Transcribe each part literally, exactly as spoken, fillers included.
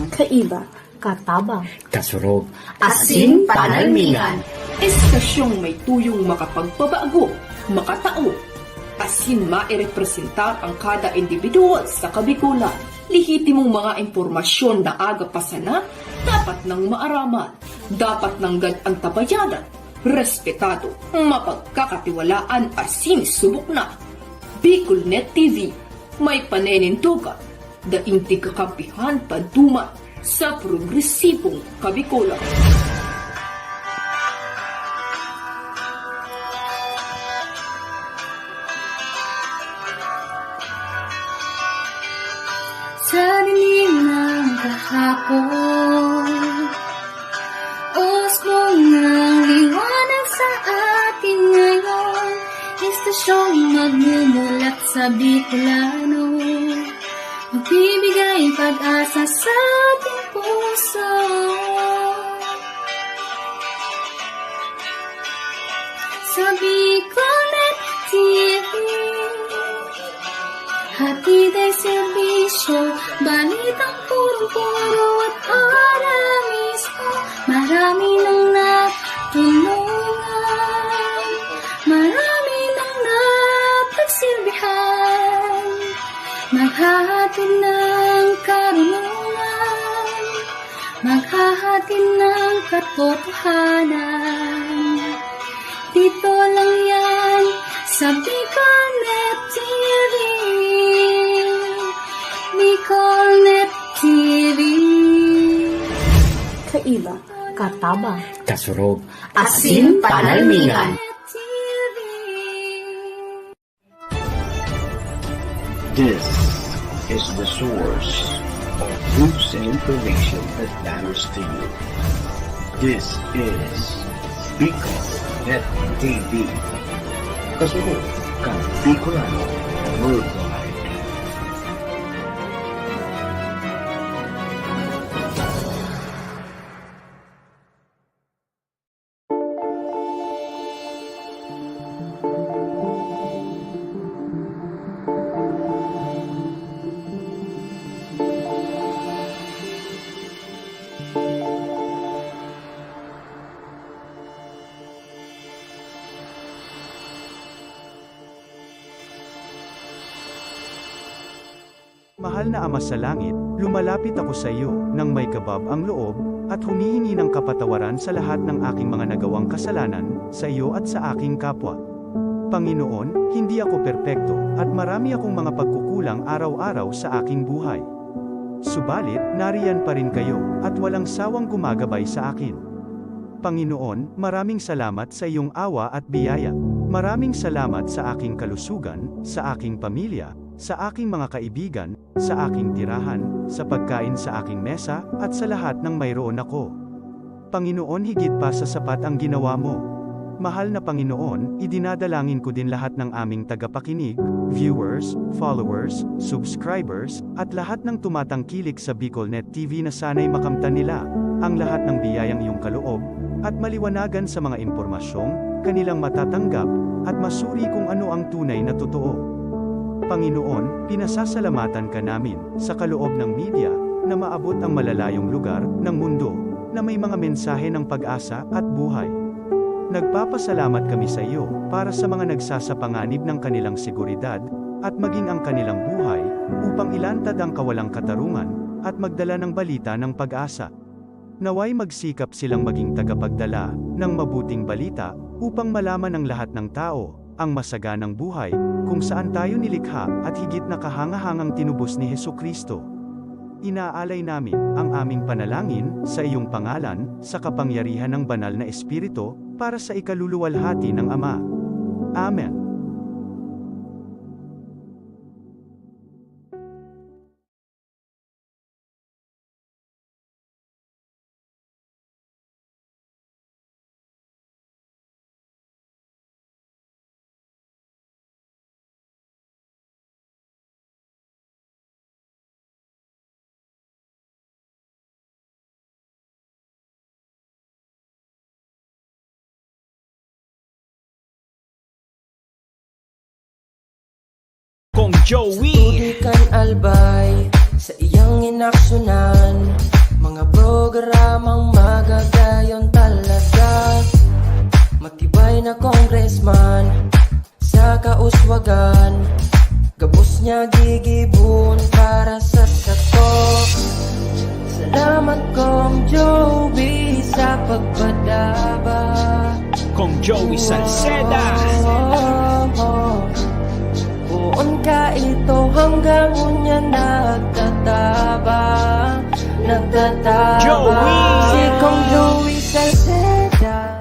Kaiba, katabang, kasurog, asin panalmingan. Estasyong may tuyong makapagpabago, makatao, asin mairepresentar ang kada individual sa Kabikolan. Lehitimong mga impormasyon na aga pa sana, dapat nang maaraman, dapat nanggad antabayanan, respetado, mapagkakatiwalaan asin subok na. Bicolnet T V, may paninindogan, daing tigkakampihan paduman sa progresibong Kabikolan. Sa dilim ng kahapon, usbong ng liwanag sa atin ngayon, estasyong magmumulat sa Bicolano, magbibigay pag-asa sa ating puso. Sa Bicolnet T V, hatid ay serbisyo, balitang punong-puno at para mismo. Marami nang natulungan, marami nang napagsilbihan, maghahatid ng karunungan, maghahatid ng katotohanan. Dito lang yan sa Bicolnet T V. Bicolnet T V. Kaiba, katabang, kasurog, asin panalmingan. T V. This is the source of news and information that matters to you. This is Bicolnet T V. Kasunod kan Bicolano Worldwide. Mahal na Ama sa Langit, lumalapit ako sa iyo nang may kabab ang loob at humihingi ng kapatawaran sa lahat ng aking mga nagawang kasalanan sa iyo at sa aking kapwa. Panginoon, hindi ako perpekto at marami akong mga pagkukulang araw-araw sa aking buhay. Subalit, nariyan pa rin kayo at walang sawang gumagabay sa akin. Panginoon, maraming salamat sa iyong awa at biyaya. Maraming salamat sa aking kalusugan, sa aking pamilya, sa aking mga kaibigan, sa aking tirahan, sa pagkain sa aking mesa, at sa lahat ng mayroon ako. Panginoon, higit pa sa sapat ang ginawa mo. Mahal na Panginoon, idinadalangin ko din lahat ng aming tagapakinig, viewers, followers, subscribers, at lahat ng tumatangkilik sa Bicolnet T V na sana'y makamtan nila ang lahat ng biyayang iyong kaloob at maliwanagan sa mga impormasyong kanilang matatanggap at masuri kung ano ang tunay na totoo. Panginoon, pinasasalamatan ka namin sa kaloob ng media na maabot ang malalayong lugar ng mundo na may mga mensahe ng pag-asa at buhay. Nagpapasalamat kami sa iyo para sa mga nagsasapanganib ng kanilang seguridad at maging ang kanilang buhay upang ilantad ang kawalang katarungan at magdala ng balita ng pag-asa. Naway magsikap silang maging tagapagdala ng mabuting balita upang malaman ng lahat ng tao ang masaganang buhay kung saan tayo nilikha at higit na kahangahangang tinubos ni Jesu-Cristo. Inaalay namin ang aming panalangin sa iyong pangalan, sa kapangyarihan ng Banal na Espiritu, para sa ikaluluwalhati ng Ama. Amen. Kong Joey. Studi kan Albay, Sa iyang inaksyonan, mga programang magagayon talaga. Matibay na congressman sa kauswagan, gabos niya gigibon para sa sato. Salamat, Cong Joey, sa pagpadaba. Cong Joey Salceda. Oh, oh, oh. Poon ka ito hanggang unya nagtatabang, nagtatabang. Joey! Si Cong Joey Salceda.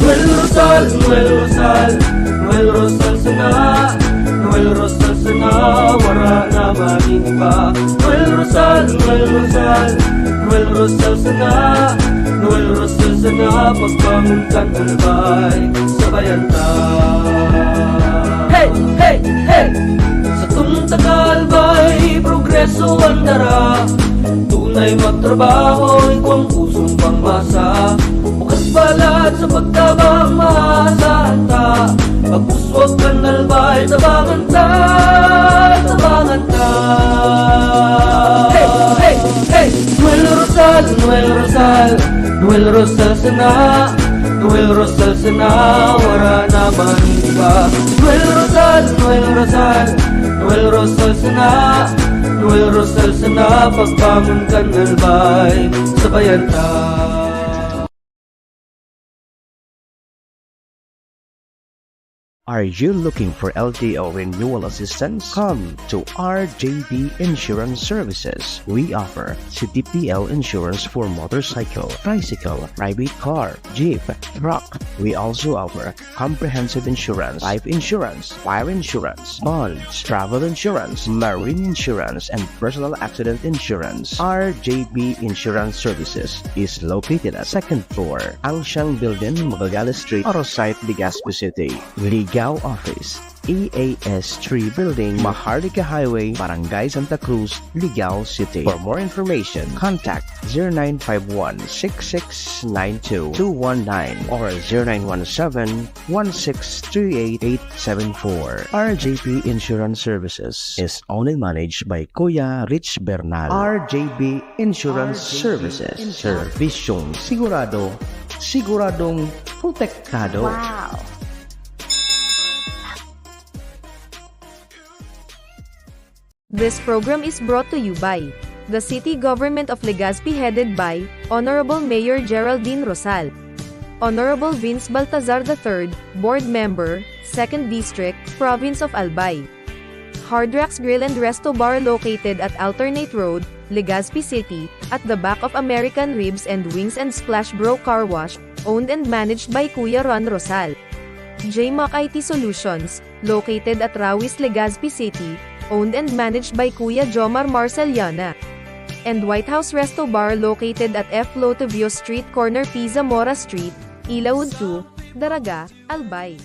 Noel Rosal, Noel Rosal, Noel Rosal sana, Noel Rosal sana, wara na man iba. Noel Rosal, Noel Rosal, Noel Rosal sana, Noel Rosal sana, pagbangon kan Albay, sabayan ta. Hey, hey, hey! Satong taga Albay, progreso an dara. Tunay magtrabaho, igwang pusong pangmasa. Bukas palad sa pagtabang, maasahan ta. Pag-uswag kan Albay, tabangan ta, tabangan ta. Hey, hey, hey! Noel Rosal, Noel Rosal, Noel Rosal sana, Noel Rosal sana, wara na man iba. Noel Rosal, Noel Rosal, Noel Rosal sana, Noel Rosal sana, pagbangon kan Albay, sabayan ta. Are you looking for L T O renewal assistance? Come to R J B Insurance Services. We offer C T P L insurance for motorcycle, tricycle, private car, jeep, truck. We also offer comprehensive insurance, life insurance, fire insurance, bonds, travel insurance, marine insurance, and personal accident insurance. R J B Insurance Services is located at second floor, Angshan Building, Magallanes Street, Arosite, Legazpi City. Ligao Office, E A S three Building, Maharlika Highway, Barangay Santa Cruz, Ligao City. For more information, contact zero nine five one, six six nine two, two one nine or zero nine one seven, one six three eight, eight seven four. R J P Insurance Services is owned and managed by Kuya Rich Bernal. R J P Insurance Services. Serbisyong sigurado, siguradong protektado. Wow! This program is brought to you by the City Government of Legazpi, headed by Honorable Mayor Geraldine Rosal, Honorable Vince Baltazar the third, Board Member, Second District, Province of Albay. Hard Rocks Grill and Resto Bar, located at Alternate Road, Legazpi City, at the back of American Ribs and Wings and Splash Bro Car Wash, owned and managed by Kuya Ron Rosal. J Mac I T Solutions, located at Rawis, Legazpi City, owned and managed by Kuya Jomar Marceliana. And White House Resto Bar, located at F Lotovio Street, corner P Zamora Street, Ilaud two, Daraga, Albay.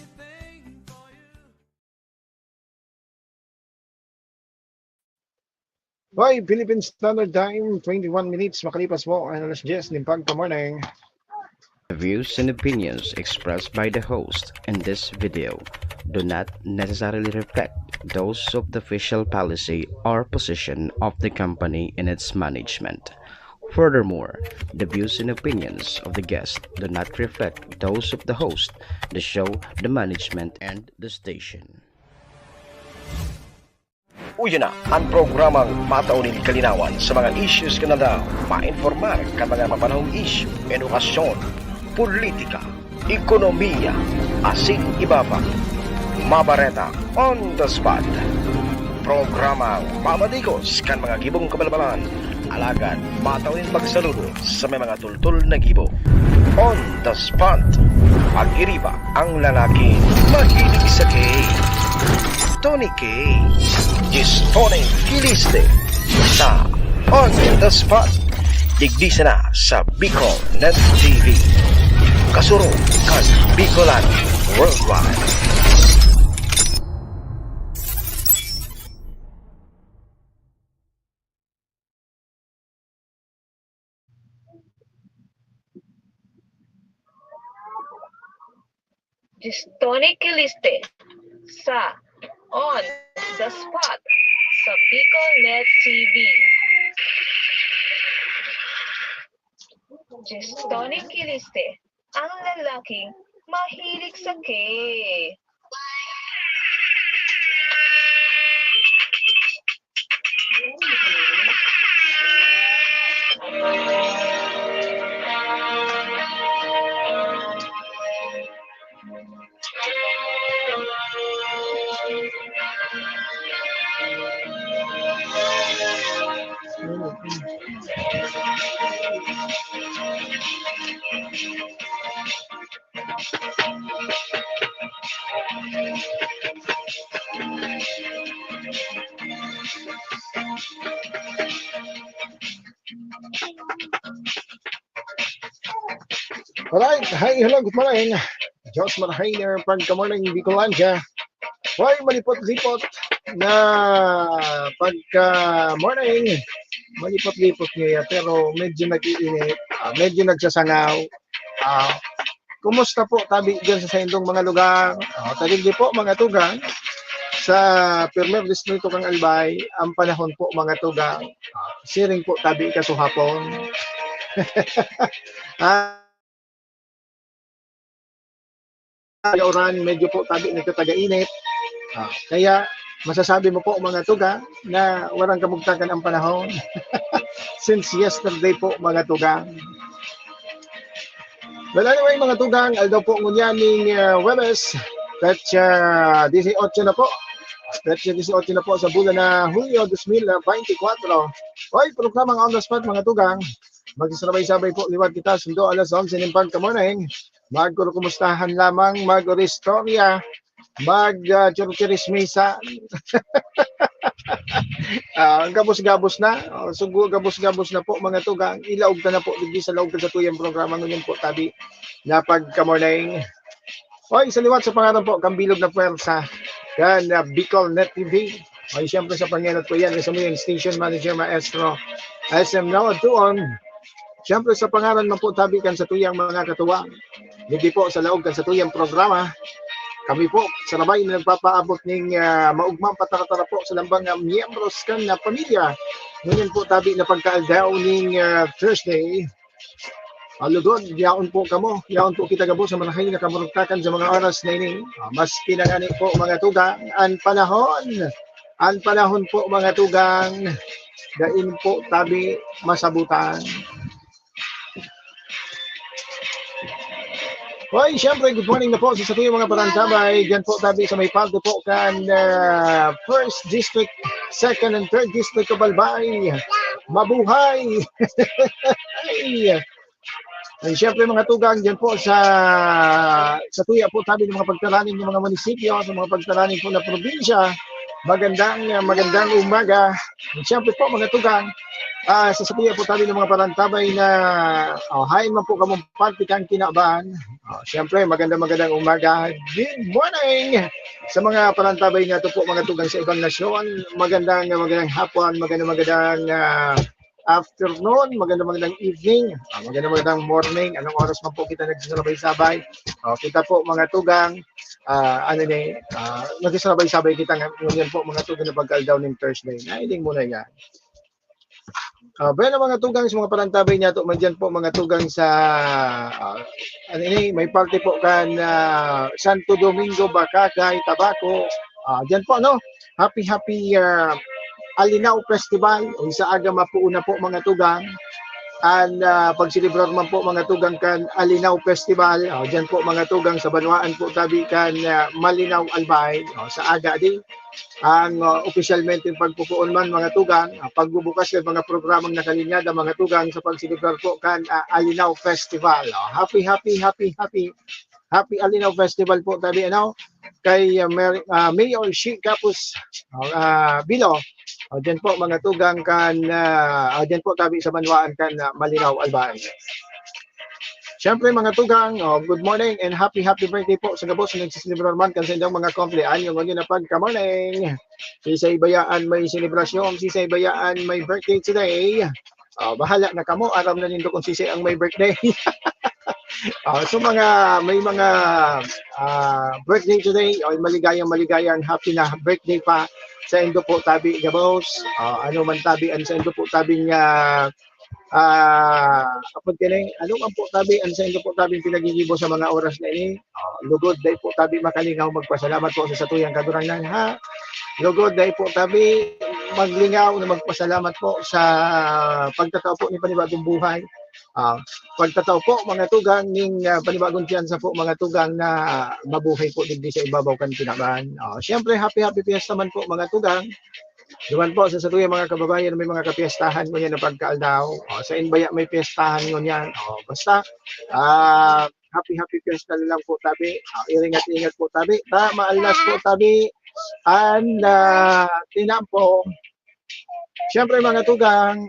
Hoy, Philippine Standard Time, twenty-one minutes makalipas po ang alas diyes nin pagka-morning. The views and opinions expressed by the host in this video do not necessarily reflect those of the official policy or position of the company and its management. Furthermore, the views and opinions of the guest do not reflect those of the host, the show, the management, and the station. Uya na an programang matao nin kalinawan sa mga issues kan aldaw, mainformar kan mga mapanahong isyu, edukasyon, politika, ekonomiya, asin iba pa. Mabareta on the spot. Programang mamadigos kan mga gibong kabalbalan, alagad matao nin magsaludo sa may mga tultol na gibo. On the spot. Pag-iriba ang lalaking mahilig sa cake. Tony Cake. Yes, Tony Kiliste. Sa On the Spot. Digdi sana sa Bicol Net T V. Kasurog kan Bicolano Worldwide. Gistoni Kiliste sa On the Spot sa Bicol Net T V. Gistoni Kiliste, ang lalaking mahilig sa cake. Alright, hi, hello, good morning. Diyos marhay na pagka-morning, Bicolandia. Hoy, malipot-lipot na pagka-morning. Malipot-lipot ngayon, pero medyo nag-iinit, ah, medyo nagsasangaw. Ah, kumusta po tabi dyan sa saindong mga lugar? Ah, tabi di po, mga tugang, sa Primer Distrito kang Albay, ang panahon po, mga tugang, ah, siring po tabi kasuhapon. Ah, uran, medyo po tabi nagtataga-init. Ah, kaya masasabi mo po, mga tugang, na walang kamugtakan ang panahon. Since yesterday po, mga tugang. Well, anyway, mga tugang, aldaw po ngunyan ning, ah, Huwebes, petsa dieciocho na po. Petsa dieciocho na po sa bulan na Hulyo dos mil veintikwatro. Hoy, programang On the Spot, mga tugang. Magsasabay-sabay po liwat kita, sundo alas onse nin pagka-morning. Magkukumustahan lamang, mag-oristorya, mag, ah, churchirismisa. Ah, ang gabos-gabos na. Oh, sugo, gabos-gabos na po, mga tugang. Ilaog ta na po, digdi sa laog kan satuyang programa ngunyan po, tabi na pagka-morning. Hoy, sa liwat sa pangaran po, kan bilog na pwersa, kan, ah, Bicol Net T V. Hoy, siyempre sa pangenot ko yan, sa muyang station manager, Maestro S M Noah Tuon. Siyempre sa pangaran man po, tabi kan satuyang mga katuwang. Digdi po sa laog kan satuyang programa. Kami po, sarabay na nagpapaabot ning, ah, maugmang patara-tara po sa lambang, ah, miyembros kan na pamilya. Ngunyan po, tabi na pagkaaldaw ning, ah, Thursday. Ah, lugod, yaon po kamo. Yaon po kita gabos sa marahay na kamurugtakan sa mga oras na ini. Ah, maski na ngani po, mga tugang, ang panahon, ang panahon po, mga tugang, dain po tabi masabutan. Hoy, siyempre, good morning na po sa satuyang mga parantabay. Diyan po tabi sa may parte po kan, ah, First District, Second and Third District of Albay. Mabuhay! Ay! And siyempre, mga tugang, diyan po sa, sa tuya po tabi ng mga pagtaraning ng mga munisipyo, sa mga pagtaraning po na probinsya, magandang, ah, magandang umaga. And siyempre po, mga tugang, ah, sa, sa tuya po tabi ng mga parantabay na, oh, hain man po kamong parte kan kinaban. Oh, siyempre, magandang, magandang umaga. Good morning sa mga parantabay nato po, mga tugang sa ibang nasyon. Magandang, magandang hapon, magandang, magandang, ah, afternoon, magandang, magandang evening, ah, magandang, magandang morning. Anong oras man po kita nagsasabay-sabay? Oh, kita po, mga tugang, ah, ano ni, ah, nagsasabay-sabay kita nga-, ngayon po, mga tugang, na pagkaaldaw ning Thursday. Nahiling mo na yan. Ah, bueno, mga tugang, sa mga parantabay niya to, mandyan po, mga tugang, sa, ah, ano ini, may parte po kan, ah, Santo Domingo, Bacacay, Tabaco. Ah, dyan po, no? Happy, happy, ah, Alinaw Festival. O, sa aga mapuon na po, mga tugang. An, ah, pagselebrar man po, mga tugang, kan Alinaw Festival. O, dyan po, mga tugang, sa banwaan po tabi kan, ah, Malinaw, Albay. O, sa aga din. Ang, ah, opisyalmente pagpupuon man, mga tugang, ah, pagbubukas ng mga programang nakalinyada, mga tugang, sa pagselebrar po kan, ah, Alinaw Festival. O, happy, happy, happy, happy, happy Alinaw Festival po tabi, ano, kay, ah, Mer-, ah, Mayor Shi Kapus, ah, Bilo. O, dyan po, mga tugang, kan, ah, ah, dyan po tabi sa banwaan kan, ah, Malinaw, Albay. Siyempre, mga tugang, oh, good morning and happy, happy birthday po sa gabos na nagsiselebrar man kan saindong mga kumpleanyo ngayon na pagka-morning. Sisay bayaan may selebrasyon, sisay bayaan may birthday today. Oh, bahala na kamo, aram na nindo kung sisay ang may birthday. Ah, so mga, may mga, ah, birthday today, o maligayang, maligayang happy na birthday pa sa indo po tabi, gabos. Ah, ano man tabi, ang sa indo po tabi nga, ah, apod kini, ano man po tabi, ang sa indo po tabi pinagigibo sa mga oras na ini. Ah, lugod, dai po tabi makalingaw, magpasalamat po sa satuyang Kagurangnan, ha? Lugod, dai po tabi maglingaw na magpasalamat po sa pagtatao po ni panibagong buhay. Ah, pagtatao po, mga tugang, ning, ah, panibagong tiyansa po, mga tugang, na mabuhay po digdi sa ibabaw kan kinaban. Ah, siyempre, happy, happy fiesta man po, mga tugang. Duman po sa satuyang mga kababayan na may mga kapiestahan ngunyan na pagkaaldaw. Ah, sa Inbaya may piestahan ngunyan. Ah, basta, ah, happy, happy fiesta na lang po tabi. Ah, ingat-ingat po tabi. Ta, maalas po tabi. And, ah, tinampo. Siyempre, mga tugang,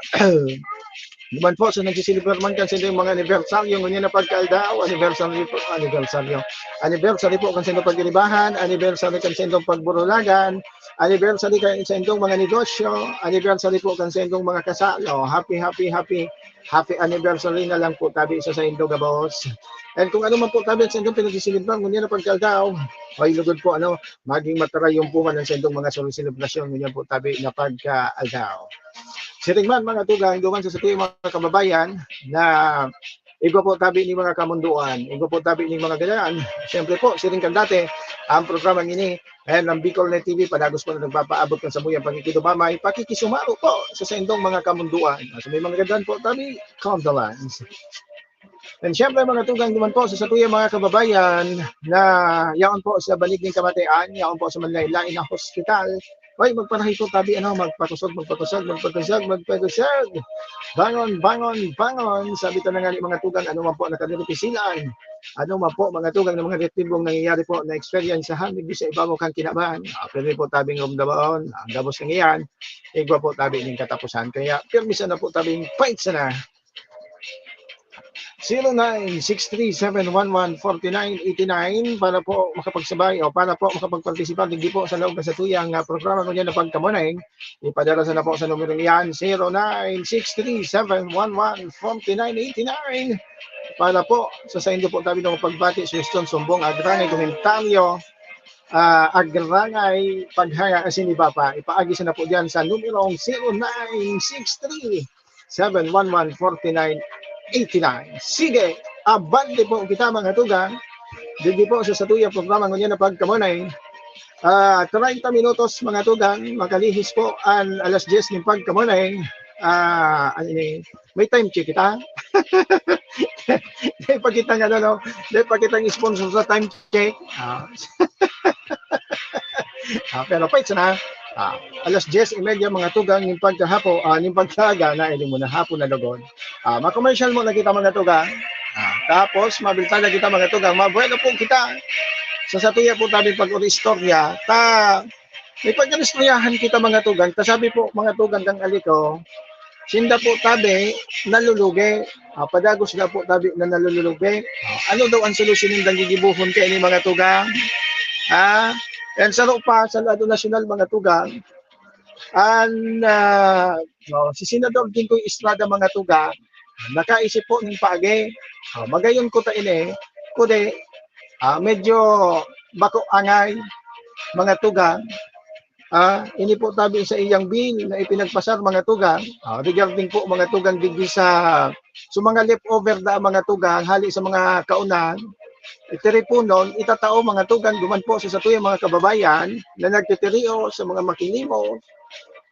duman po sa nagsisilibrar man kan sa indong mga anibersaryo ngunyan na pagkaaldaw, anniversary po, anniversaryo. Anniversary po kan sa indong pag-iribahan, anniversary kan sa indong pagburulagan, anniversary kan sa indong mga negosyo, anniversary po kan sa indong mga kasal. O, happy, happy, happy, happy anniversary na lang po tabi sa saindo, gabos. And kung ano man po tabi sa indong pinagsisilibrar ngunyan na pagkaaldaw, ay lugod po, ano, maging matarayon po man ang saindong mga selebrasyon ngunyan po tabi na pagkaaldaw. Siring man, mga tugang, duman sa satuyang mga kababayan na igwa po tabi ni mga kamundoan, igwa po tabi ni mga ganyan. Siyempre po, siring kan dati, ang programang ini, ayan, ang Bicol Net T V, padagos po na nagpapaabot kan samuyang pakikidumamay, pakikisumaro po sa saindong mga kamundoan. Sa may mga ganyan po tabi, condolence. And siyempre, mga tugang, duman po sa satuyang mga kababayan na yaon po sa banig nin kamatian, yaon po sa manlain-lain na hospital. Oy, magparahay po tabi, ano, magpakusog, magpakusog, magpakusog, magpakusog. Bangon, bangon, bangon. Sabi ta na nga ni mga tugang, ano man po ang nakaniripisilan. Ano man po, mga tugang, ng mga negatibong nangyayari po na experience sa hamig sa ibabaw kan kinaban. Ah, pero po tabing rumdamaon, ang gabos na iyan, igwa po tabi ning katapusan. Kaya, pirmi sana po tabing fight sana. Zero nine six three seven one one forty nine eighty nine para po makapagsabay o para po makapagpartisipa digdi po sa laog na satuyang, ah, programa ngunyan na pagkamuneng. Ipadara sana po sa numerong iyan, zero nine six three seven one one forty nine eighty nine. Para po sa saindo po tabi ng pagbati, suhestyon, sumbong, agrangay, komentaryo, ah, agrangay, paghanga asin iba pa, ipaagi sana po diyan sa numerong zero nine six three seven one one forty nine eighty nine. Sige, abante po kita, mga tugang. Digdi po sa satuyang programa ngunyan na pagkamunay. Ah, treinta minutos, mga tugang, makalihis po an alas diyes nin pagkamunay. Ah, ano ini? May time check kita? May pakitang ano, no? May pakitang sponsor sa time check. Ah. Ah, pero pwede na. Ah, alas diyes y media, mga tugang, nin pagkahapo, ah, nin pagkaaga na, ini muna hapon na lugod. Ah, ma-commercial muna kita, mga tugang. Ah, tapos, mabilta na kita, mga tugang. Mabuelo po kita sa satuya po tabi pag-istorya. Ta, may pag-istoryahan kita, mga tugang. Ta sabi po, mga tugang, kang aliko, sinda po tabi, nalulugi. Ah, padagos na po tabi na nalulugi. Ah, ano daw ang solusyon nindang gigibohon kaini, mga tugang? Ah, and sa pa, sa lado nasyonal, mga tugang, an, ah, oh, si Senador Jinggoy Estrada, mga tugang, nakaisip po ning paagi. Ah, magayon ko ta ini, kundi, ah, medyo bako angay, mga tugang. Ah, ini po tabi sa iyang bill na ipinagpasar, mga tugang. Ah, regarding po, mga tugang, digdi sa, sa mga leftover na, mga tugang, hali sa mga kaunan, itiriponon, itatao, mga tugang, duman po sa satuyang mga kababayan na nagtitirios sa mga makilimos,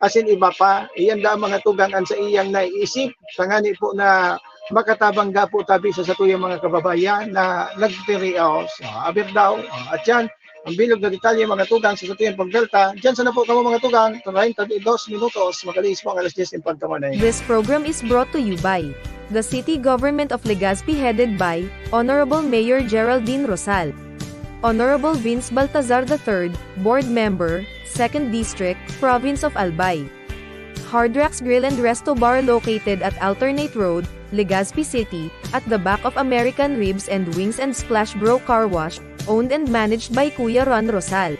asin iba pa. Iyan da, mga tugang, an sa iyang naiisip, tangani po na makatabang da po tabi sa satuyang mga kababayan na nagtirios. Ah, aber daw. Ah, at yan, ang bilog na detalye, mga tugang, sa satuyang pagbelta. Diyan sana po kamo, mga tugang, treinta y dos minutos, makalihis po ang alas diyes ng pagkamanay. This program is brought to you by the City Government of Legazpi, headed by Honorable Mayor Geraldine Rosal. Honorable Vince Baltazar the third, Board Member, Second District, Province of Albay. Hard Rocks Grill and Resto Bar, located at Alternate Road, Legazpi City, at the back of American Ribs and Wings and Splash Bro Car Wash, owned and managed by Kuya Ron Rosal.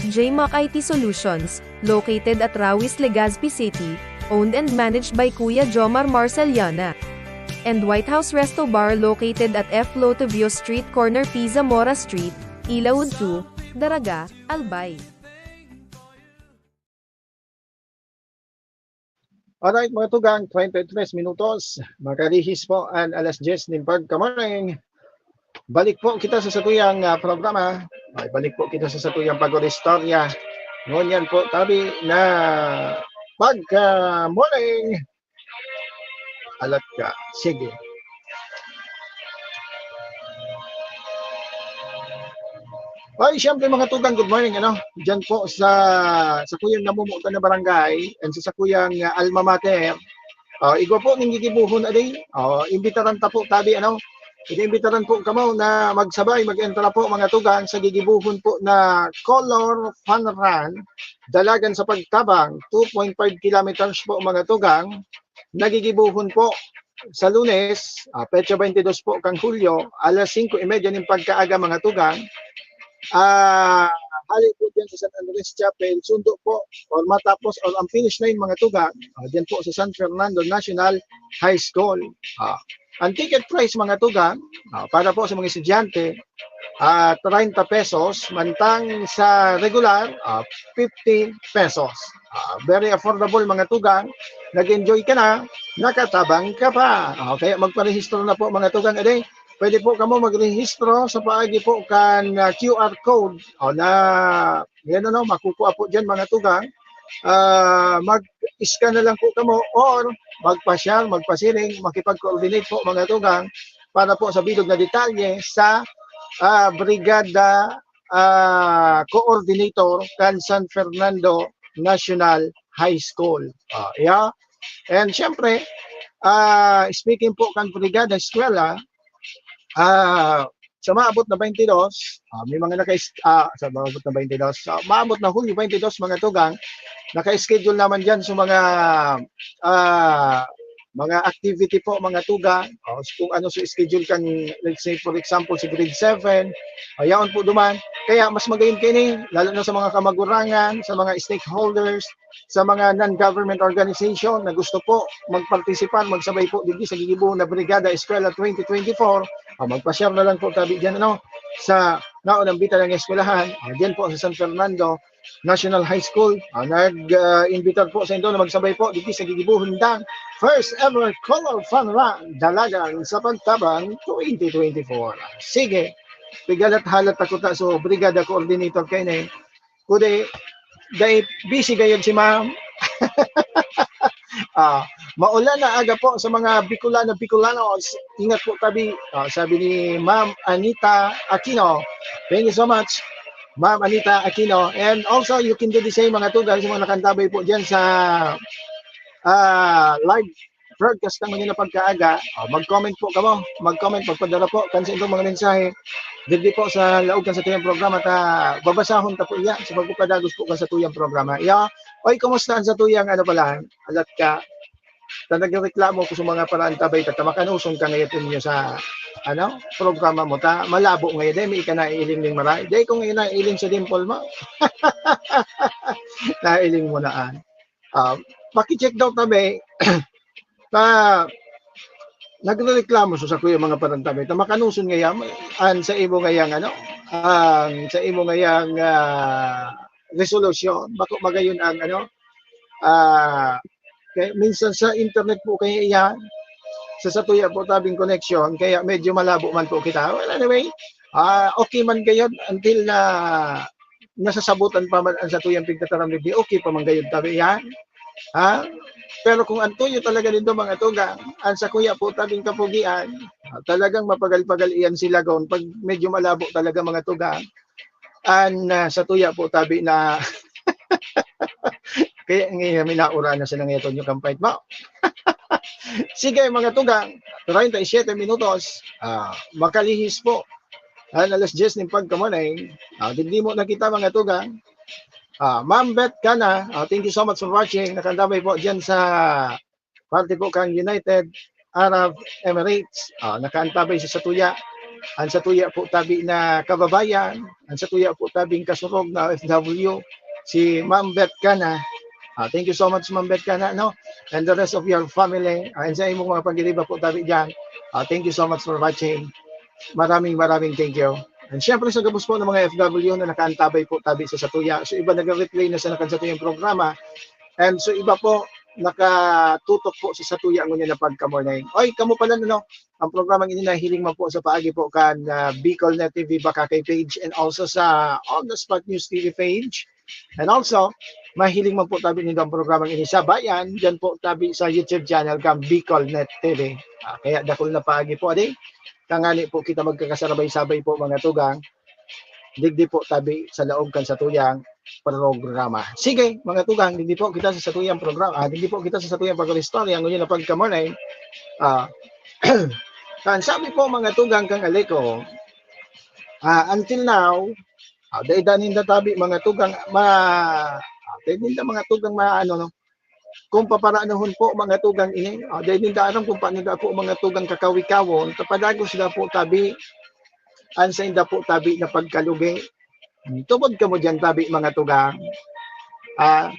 J Mac I T Solutions, located at Rawis, Legazpi City, owned and managed by Kuya Jomar Marceliana. and White House Resto Bar located at F Lotovio Street, corner P. Zamora Street, Ilaud two, Daraga, Albay. Alright, mga tugang, treinta y tres minutos. Makalihis po an alas dyes nin pagka-morning. Balik po kita sa satuyang, ah, programa. Ay, balik po kita sa satuyang pag-istorya. Ngunyan po, tabi na pagka-morning. Alat ka. Sige. Ay, siyempre, mga tugang, good morning, ano? Diyan po sa, sa kuyang namumutan na barangay and sa, sa kuyang, ah, alma mater. Ah, igwa po ning gigibuhon, adi. Ah, imbitaran ta po, tabi, ano? Iniimbitaran po kamo na magsabay, mag-entra po, mga tugang, sa gigibuhon po na Color Fun Run, Dalagan sa Pagtabang, two point five kilometers po, mga tugang, na gigibuhon po sa Lunes, ah, petsa twenty-dos po kan Hulyo, alas singko y media nin pagkaaga, mga tugang. Ah, hale po diyan sa San Andres Chapel, sundo po or matapos or ang finish line, mga tugang, ah, diyan po sa San Fernando National High School. Ah, ang ticket price, mga tugang, ah, para po sa mga estudyante, ah, treinta pesos, mantang sa regular, ah, fifty pesos. Ah, very affordable, mga tugang. Nag-enjoy ka na, nakatabang ka pa. Ah, kaya magparehistro na po, mga tugang. Ade, pwede po kamo magrehistro sa paagi po kan, ah, Q R code. O na, yan ano, makukuha po dyan, mga tugang. Ah, mag-scan na lang po kamo or magpa-share, magpa-sharing, makipag-coordinate po, mga tugang, para po sa bilog na detalye sa, ah, Brigada, ah, Coordinator kan San Fernando National High School. Ah, yeah. And siyempre, ah, speaking po kan Brigada Eskwela, ah, sa maabot na twenty-dos, ah, may mga naka-, ah, sa maabot na twenty-dos, sa maabot na Hulyo twenty-dos, mga tugang, naka-schedule naman diyan sa mga, ah, mga activity po, mga tugang, o kung ano sa schedule kan, let's say, for example, sa grade seven, o yaon po duman. Kaya mas magayon kini, lalo na sa mga kamagurangan, sa mga stakeholders, sa mga non-government organization na gusto po magpartisipar, magsabay po digdi sa gigibohon na Brigada Eskwela twenty twenty-four, ah, magpa-share na lang po tabi diyan, ano, sa naunang bitan ng eskwelahan, ah, diyan po sa San Fernando National High School. Ah, nag, ah, imbitar po sa indo na magsabay po digdi sa gigibohon dang first ever Color Fun Run, Dalagan sa Pagtabang twenty twenty-four. Sige, pigalat-halat ako ta, so, Brigada Coordinator kayo na eh. Kundi, dai busy gayod si ma'am. Ah, maulan na aga po sa mga Bicolano, Bicolanos. Ingat po tabi, ah, sabi ni Ma'am Anita Aquino. Thank you so much, Ma'am Anita Aquino. And also, you can do the same, mga tugang, sa mga nakantabay po dyan sa, ah, live broadcast kan ngayon na pagkaaga. Ah, mag-comment po kamo. Mag-comment, magpadara po kan sa inyong mga mensahe. Digdi po sa laog kan satuyang programa ta babasahon ta po iya sa pagpapadagos po kan satuyang programa. Iya, oy, kumusta ang satuyang, ano pala, alat ka? Ta nagreklamo ko sa mga paraan tabay ta, ta makanuson ka ngayon ninyo sa, ano, programa mo ta. Malabo ngayon, dahil may ka naiiling ning maray. Dahil kung naiiling sa dimple mo, naiiling mo na, ah. Ah, paki-check daw tabi, ta nagrereklamo sa sakuya mga paraan tabi, ta makanuson ngaya, an sa imo ngayang, ano, ang sa imo ngayang, ah, resolusyon, bako magayon ang, ano, ah, kaya minsan sa internet po kaya iyan, sa satuya po tabing connection, kaya medyo malabo man po kita. Well, anyway, ah, okay man gayon until na nasasabutan pa man ang satuyang pigtataram digdi, okay pa man gayod tabi iyan. Ha? Pero kung ang tuyo talaga nindo, mga tugang, ang sakuya po tabing kapugian, ah, talagang mapagal-pagal iyan silagon pag medyo malabo talaga, mga tugang. An, ah, satuya po tabi na kaya ngayon, may naura na sila ngayon, Tonyo Kampay. Ma-, sige, mga tugang, treinta y siete minutos, ah, makalihis po. An alas dyes nin pagkamanay, ah, digdi mo nakita, mga tugang. Ah, Ma'am Beth Cana, ah, thank you so much for watching. Nakaantabay po diyan sa parte po kang United Arab Emirates. Ah, nakaantabay sa satuya. Ang satuya po tabi na kababayan, ang satuya po tabing kasurog na O F W, si Ma'am Beth Cana. Ah, thank you so much, Ma'am Beth Cana, no? And the rest of your family, ah, and sa imong mga pagiriba po tabi diyan. Ah, thank you so much for watching. Maraming, maraming thank you. And syempre sa gabos po ng mga F W na nakaantabay po tabi sa satuya. So iba nagre-replay na sa nakan satuyang programa. And so iba po nakatutok po sa satuya ngunyan na pagka-morning. Oy, kamo pala, no? Ang programang ini nahiling man po sa paagi po kan, ah, Bicol Net T V Bakakay page and also sa On the Spot News T V page. And also, mahiling man po tabi nindo ang programang ini sa Bayan, diyan po tabi sa YouTube channel kan Bicol Net T V. Ah, kaya dakul na paagi po, adi. Tangani po kita magkakasabay-sabay po, mga tugang. Digdi po tabi sa laog kan satuyang programa. Sige, mga tugang, digdi po kita sa satuyang programa. Ah, digdi po kita sa satuyang pag-istorya. Ngunyan na pagka-morning. Ah, kan sabi po, mga tugang, kang Aleco, ah, until now, ah, dai-dai ninda tabi, mga tugang, ma-, ah, dai ninda, mga tugang, ma-, ano, no? Kung paparanahon po, mga tugang, ini, ah, dai ninda aram kung paano da po, mga tugang, kakawikawon, ta padagos da po tabi, an sainda po tabi na pagkalugi. Tubod kamo diyan tabi, mga tugang. Ah,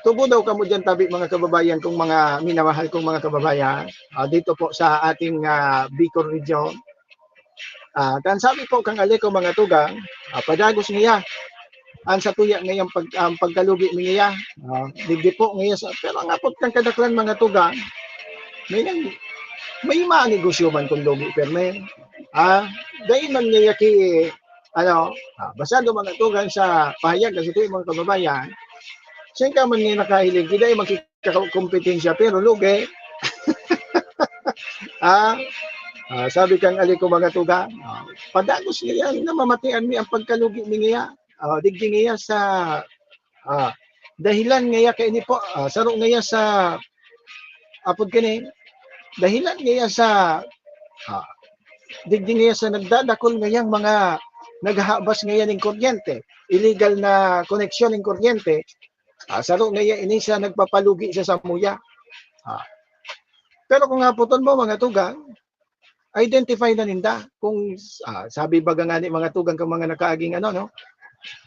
tubod daw kamo diyan tabi, mga kababayan kong mga minamahal kong mga kababayan. Ah, dito po sa ating, ah, Bicol region. Ah, kan sabi po kang Aleco, mga tugang, ah, padagos niya. Ang satuya ngayang pag-, ang pagkalugi niya. Ah, digdi po ngayon sa, pero ang apot kang kadaklan, mga tugang, may nang, may mga negosyo man kung lugi, perme. Ah, dai man niya ki, ano, ah, basado, mga tugang, sa pahayag kasi ito yung mga kababayan. Saan ka man niya nakahiling, di dai magkikakompetensya, pero lugi. Ah, ah, sabi kang Aleco, mga tugang, ah, padagos niya, namamatian mi ang pagkalugi niya. Ah, digdi niya sa, ah, dahilan niya kaini po, ah, saro niya sa, apod kani, dahilan niya sa, ah, digdi niya sa nagdadakul ngayang mga naghahabas ngayon ning kuryente, illegal na koneksyon ning kuryente, ah, saro niya ini sa nagpapalugi sa samuya. Ah, pero kung hapoton mo, mga tugang, identify na ninda kung, ah, sabi baga nga ni mga tugang kang mga nakaaging ano, no?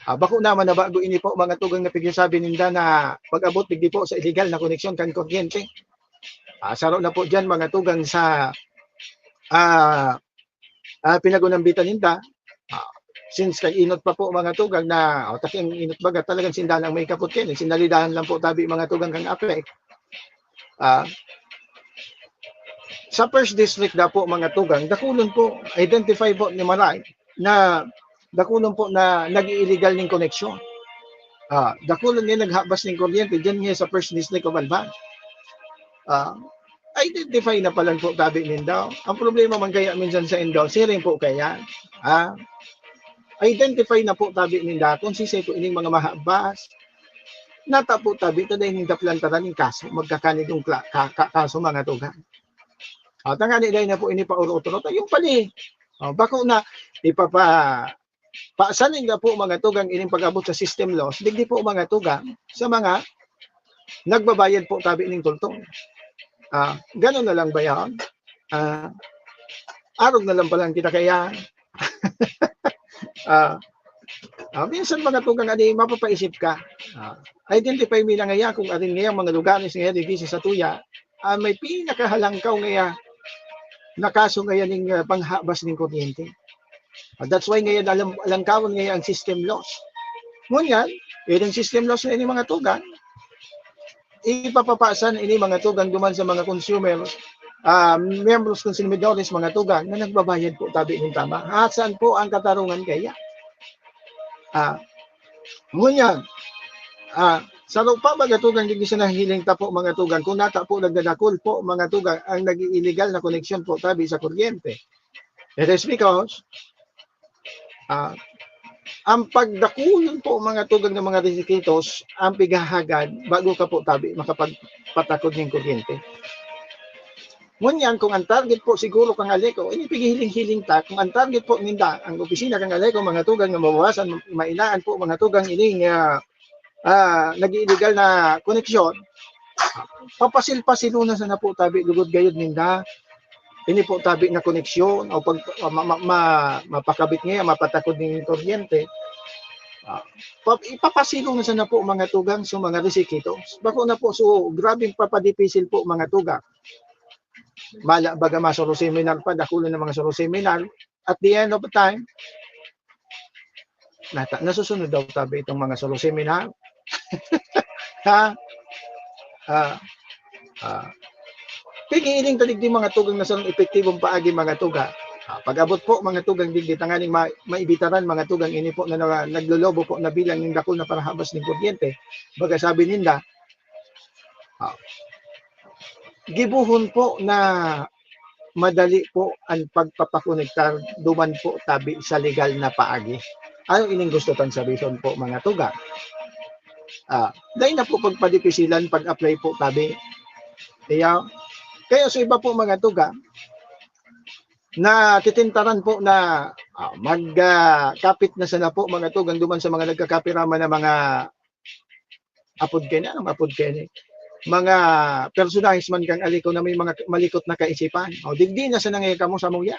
Ah, bako naman na bago ini po, mga tugang, na pigsasabi ninda na pag-abot digdi po sa illegal na koneksyon kan kuryente. Ah, saro na po diyan, mga tugang, sa, ah, ah, pinagunambitan ninda. Ah, since kay inot pa po, mga tugang, na, o, taki ang inot baga, talagang sinda lang may kapot kaini. Sinalidahan lang po tabi, mga tugang, kang apek. Ah, sa first district da po, mga tugang, dakulon po, identify po ni Maray na dakulon po na nag-i-illegal ning koneksyon. Ah, dakulon nga naghabas ning kuryente diyan nga sa first district of Albay. Ah, identify na palan po tabi ninda. Ang problema man kaya minsan sa indo, siring po kaya, ah, identify na po tabi ninda kung sisay po ining mga mahabas. Nata po tabi, ta dai ninda plantaran ning kaso, magkakanidong kla-, ka-, ka-, kaso, mga tugang. Ah, tangani dai na po ini paurot-urot. Ayun pali. Oh, bako na ipapa-, pasan ninda po, mga tugang, ining pag-abot sa system loss, digdi po, mga tugang, sa mga nagbabayad po tabi ning tultong. Ah, ganun na lang ba yan? Ah, arog na lang palan kita kaya. Ah, ah, minsan, mga tugang, ani, mapapaisip ka. Ah, identify mi na ngaya kung arin ngayang mga lugares ngaya digdi sa satuya, ah, may pinakahalangkaw ngaya na kaso ngaya ning, ah, panghabas ning kuryente. Ah, that's why ngaya alam, alangkawon ngaya ang system loss. Ngunyan, ining system loss na ini, mga tugang, ipapapasan ini, mga tugang, duman sa mga consumer, ah, miyembros, konsumidores, mga tugang, na nagbabayad po tabi nin tama. Asan po ang katarungan kaya? Ah, ngunyan, ah, saro pa, mga tugang, digdi sa nahihiling ta po, mga tugang, kung nata po nagdadakul po, mga tugang, ang nag-iiligal na koneksyon po tabi sa kuryente. It is because, ah, ang pagdakulon po, mga tugang, ng mga rekitos, ang pighahagad, bago ka po tabi makapagpatakod ning kuryente. Ngunyan, kung ang target po siguro kang Aleco, ini pighihiling-hiling ta, kung ang target po ninda, ang opisina kang Aleco, mga tugang, na mabawasan, mainaan po, mga tugang, ining, ah, ah, nag-iiligal na koneksyon, papasil-pasilon na sana po tabi lugod gayod ninda. Ini po tabi na koneksyon o pag, ma-, ma-, ma-, mapakabit niya, mapatakod ning kuryente. Ah, pa-, ipapasilong na sana po, mga tugang, so mga requisitos. Bako na po, so grabing papadipisil po, mga tugang. Mala, baga masolo seminar pa, dakulo na mga solo seminar. At the end of the time, nata-, nasusunod daw tabi itong mga solo seminar. Ha? Ah, ah. Pigiling ta digdi, mga tugang, na sarong epektibong paagi, mga tugang. Ah, pag-abot po, mga tugang, digdi tanganing ma-, maibitaran, mga tugang, ini po na, na naglolobo po na bilang nin dakul na parahabas nin kuryente. Baga sabi ninda, ah, gibohon po na madali po an pagpapakonektar duman po tabi sa legal na paagi. Ano ining gusto tang sabihon po, mga tugang? Ah, dai na po pagpadipisilan pag-apply po tabi. Iya. Kaya sa iba po, mga tugang, natitintaran po na, ah, mag, ah, kapit na sana po, mga tugang, duman sa mga nagkakapiraman na mga apod kaini, ano apod kaini? Mga personahes man kan Aleco na may mga malikot na kaisipan. O, digdi na sana ngaya kamo sa munggya.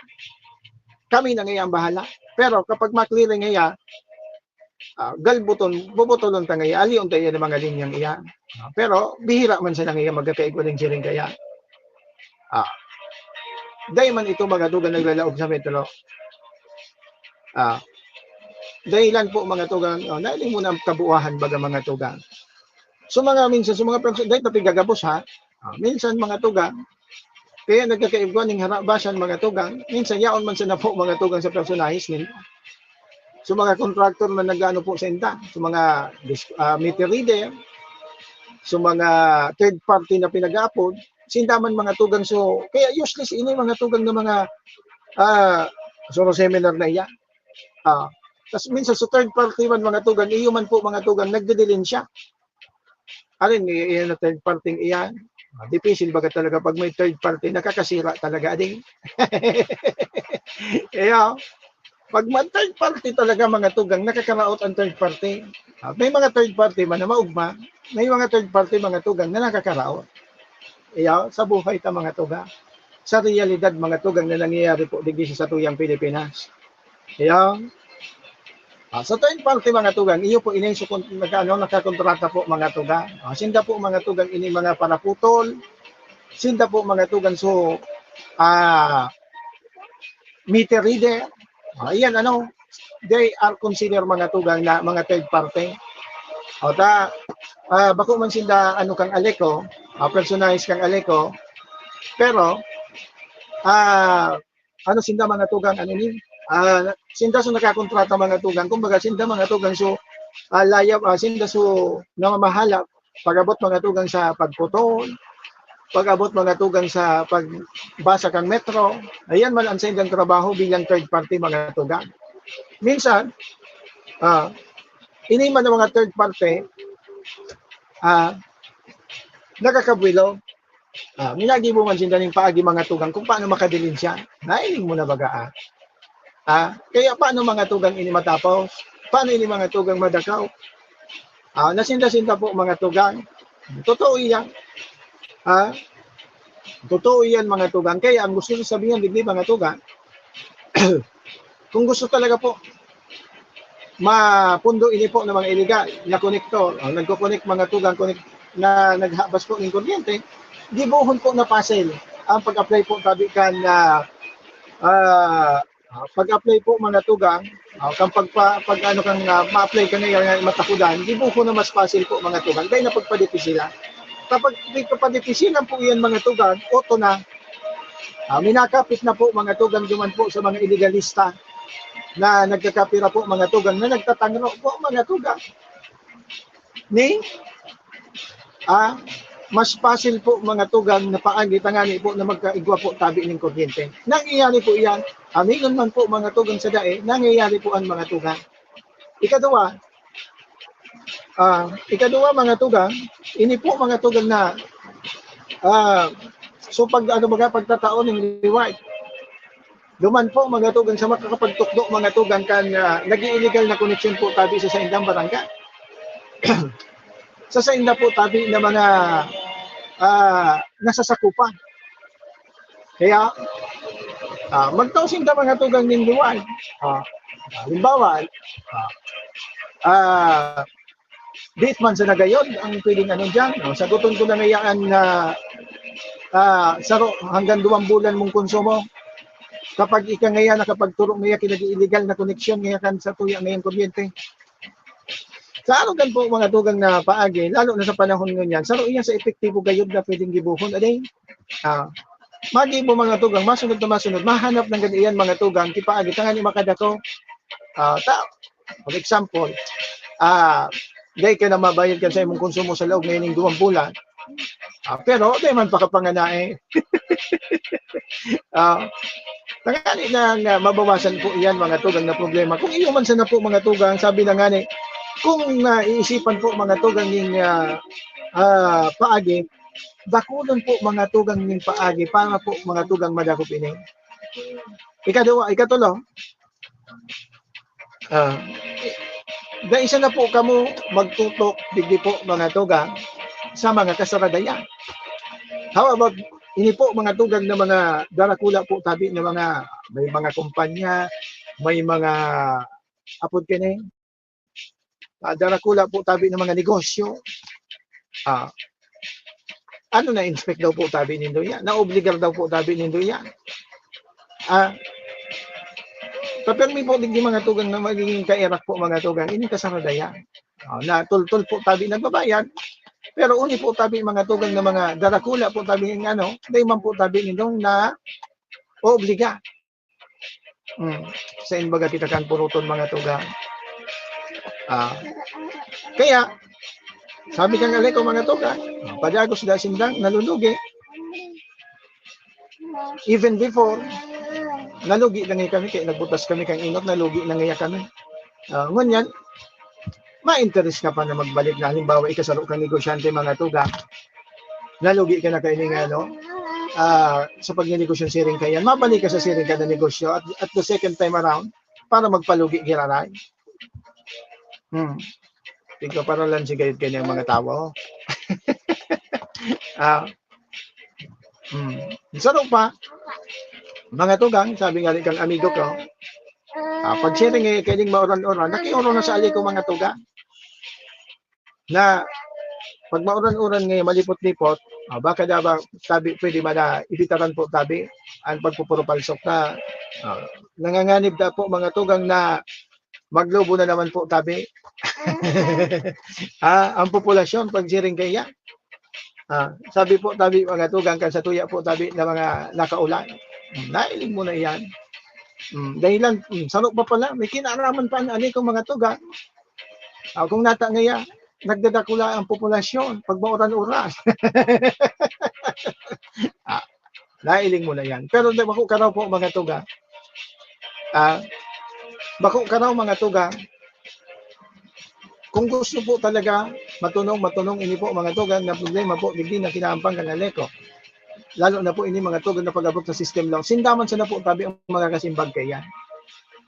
Kami na ngaya ang bahala. Pero kapag ma-clear ngaya, ah, galbuton, bubutulon ta ngaya, alion ta iyan ang mga linyang iyan. Ah, pero bihira man sana ngaya magkakaigwa nin siring kaya. Ah, dai man ito, mga tugang, naglalaog sa metro. Ah, dahilan po, mga tugang, oh, nailing mo na ang kabuuhan, baga, mga tugang. So, mga minsan, so, mga perso-, dai ta pigagabos, ha? Ah, minsan, mga tugang, kaya nagkakaigwa ning harabasan, mga tugang. Minsan, yaon man sana po, mga tugang, sa personahes ninda. So, mga contractor na nag-ano po sa inda, so, mga dis-, ah, meter reader, so, mga third party na pinag-aapod, sinda man, mga tugang. So, kaya useless ini, mga tugang, na mga, ah, solo seminar na iya. Ah, tas minsan sa third party man, mga tugang, iyo man po, mga tugang, nagdidilin siya. Alin, i-, iyan na third party iyan? Ah, dipisil baga talaga pag may third party, nakakasira talaga, ading. Iya, pag may third party talaga, mga tugang, nakakaraot ang third party. Ah, may mga third party man na maugma, may mga third party, mga tugang, na nakakaraot. Iya, sa buhay ta, mga tugang. Sa realidad, mga tugang, na nangyayari po digdi sa satuyang Pilipinas. Iya. Ah, sa third party, mga tugang, iyo po ini, so, kun-, nag-ano, nakakontrata po, mga tugang. Ah, sinda po, mga tugang, ini mga paraputol. Sinda po, mga tugang, so, ah, meter reader. Ah, iyan, ano, they are considered, mga tugang, na mga third party. O ta, ah, bako man sinda, ano, kang Aleco, ah, personahes kang Aleco, pero, ah, ano sinda, mga tugang, ano ni, ah, sinda so nakakontrata, mga tugang. Kumbaga, sinda, mga tugang, so, ah, layab, ah, sinda so namamahala pag-abot, mga tugang, sa pagputol, pag-abot, mga tugang, sa pagbasa kang metro. Ayan man ang saindang trabaho bilang third party, mga tugang. Minsan, ah, ini man ang mga third party, ah, nakakabwilo. Ah, minagibo man sinda ning paagi, mga tugang, kung paano makadilin siya. Nailing mo na baga, ah. Ah, kaya paano, mga tugang, ini matapos? Paano ini, mga tugang, madakaw? Ah, nasinda-sinda po, mga tugang. Totoo iyan. Ah, totoo iyan, mga tugang. Kaya ang gusto ko sabihin, digdi, mga tugang, kung gusto talaga po mapundo ini po ng mga illegal na konektor, o nagko-connect, mga tugang, connect na naghabas po ng kuryente, gibohon po na pasil ang pag-apply po tabi kan, ah, ah, pag-apply po, mga tugang, ah, kan pagpa-, pag ano kan, ah, ma-apply ka ngayon nga matakudan, gibohon na mas pasil po, mga tugang, dahil na pagpadipisilan. Kapag pagpadipisilan po iyan, mga tugang, oto na, ah, minakapit na po, mga tugang, duman po sa mga ilegalista na nagkakapira po, mga tugang, na nagtatangro po, mga tugang. Ni, ah, mas pasil po, mga tugang, na paagi tangani po na magkaigwa po tabi ning kuryente. Nangyayari po iyan. Amingon man po, mga tugang, sa dai, nangyayari po an, mga tugang. Ikaduwa, ah, ikaduwa, mga tugang, ini po, mga tugang, na, ah, so pag, ano baga, pagtatao ning reward. Duman po, mga tugang, sa makakapagtukdo, mga tugang, kan, ah, nag-i-illegal na koneksyon po tabi sa saindang barangay. Sa sainda po tabi na mga, ah, nasasakupan. Kaya, ah, magtao sinda, mga tugang, nin reward. Ah, halimbawa, ah, Ah, di man sa nagayod ang pwedeng ano diyan. No? Saguton ko na ngayaan na ah, saro hanggang duwang bulan mong konsumo. Kapag ika ngayon nakapagturo ngaya kinag-illegal na koneksyon ngaya kan sa tuya ngayong kuryente. Sa arugan po mga tugang na paagi, lalo na sa panahon ngunyan, saro iya sa epektibo gayod na pwedeng gibuhon. Aday, ah, magibo mga tugang, masunod na masunod, mahanap ng gadiyan mga tugang, kipaagi, tangani makadako. Ah, ta, for example, ah, dahil ka na mabayad ka sa imong konsumo sa laog na ining duwang bulan, ah, pero di man pakapanganae. Ah, tangani na nga mabawasan po iyan, mga tugang na problema. Kung iyo man sana po, mga tugang, sabi na nga ni, kung naiisipan po, mga tugang, ning, ah, ah, paagi, dakulon po, mga tugang, ning paagi para po, mga tugang, madakop ini. Ikaduwa, ikatulo, ah, dai sana po kamo magtutok digdi po, mga tugang, sa mga kasaradayan. How about ini po, mga tugang, na mga darakula po tabi na mga, may mga kumpanya, may mga, apod kini, ah, darakula po tabi na mga negosyo. Ah, ano, na-inspect daw po tabi nindo yan? Naobligar daw po tabi nindo yan? Ah, papirmi po digdi, mga tugang, na magiging kaerak po, mga tugang, ini kasaradayan. Ah, na tultol po tabi nagbabayad, pero uni po tabi, mga tugang, na mga darakula po tabi ng ano, dai man po tabi nindong na obliga. Hmm. Sa imbaga kita kan puruton, mga tugang. Ah, kaya, sabi kan Aleco, mga tugang, padagos da sindang nalulugi. Even before, nalugi na nga kami, kaya nagbutas kami kan inot, nalugi na nga kami. Ah, ngunyan, ma-interest ka pa na magbalik na, halimbawa, ikasaro kang negosyante, mga tugang, nalugi ka na kayo nga, no? Ah, sa pagnegosyo siring ka yan, mabalik ka sa siring ka na negosyo at, at the second time around, para magpalugi giraray. Hmm. Tigpaparalan si gayud kanya ang mga tawo. Ah, hmm. Saro pa, mga tugang, sabi nga ni kang amigo ko, ah, pag siring eh, kaining mauran-uran, nakiuran na sa ali ko, mga tugang. Na pag mauran-uran ngayon, malipot-lipot, ah, baka daw ba, sabi, pwede ba na ibitaran po tabi ang pagpupuro palsok na, ah, nanganganib na po, mga tugang, na maglobo na naman po tabi. Ah, ang populasyon, pag siring kaya, ah, sabi po tabi, mga tugang, kan sa tuya po tabi na mga nakaulan. Hmm, nailing mo na yan. Hmm, dahilan, hmm, saro pa pala, may kinaraman pa ang ali kong mga tugang. Ah, kung nata ngaya, nagdadakula ang populasyon pag mauran-uran. Ah, nailing mo na yan. Pero da-, bako ka raw po, mga tugang. Ah, bako ka raw, mga tugang. Kung gusto po talaga, matunong, matunong ini po, mga tugang, na problema po, digdi na kinaampang kan Aleco. Lalo na po ini, mga tugang, na pag-abot sa system law. Sinda man sana po tabi ang mga kasimbag kaya.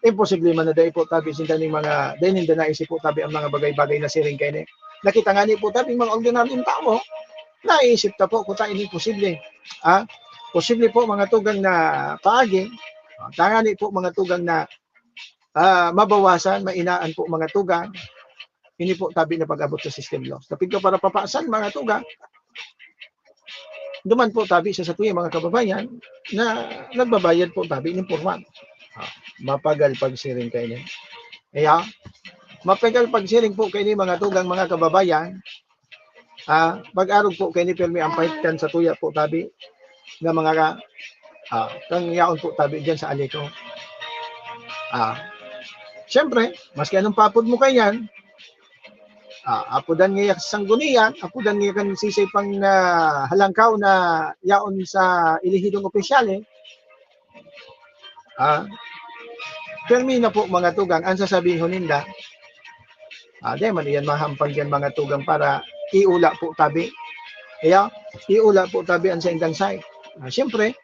Imposible man na dai po tabi sinda ning mga, dai ninda naisip po tabi ang mga bagay-bagay na siring kaini. Nakita nga ni po tabi mga ordinaryong tawo, naisip ta po kuta ini posible. Ah, posible po, mga tugang, na paagi, ah, tangani po, mga tugang, na, ah, mabawasan, mainaan po, mga tugang, ini po tabi na pag-abot sa system law. Tapig ka para papasan, mga tugang, duman po tabi sa satuya mga kababayan na nagbabayad po tabi ning porma. Ah, mapagal pagsiring kaini. Kaya, mapagal pagsiring po kaini, mga tugang, mga kababayan. Ah, pag-arog po kaini, pirmi ang pahitkan sa tuya po tabi na mga ka-, ah, kang yaon po tabi diyan sa Aleco. Ah, siyempre, maski anong papod mo kayan, ah, apodan niya sanggunian, apodan niya kan sisay pang, ah, halangkaw na yaon sa elehidong opisyal, eh. Ah, pirmi na po, mga tugang, ang sasabihon ninda, ah, di man iyan mahampang yan, mga tugang, para iula po tabi. Kaya, iula po tabi ang saindang side. Ah, siyempre,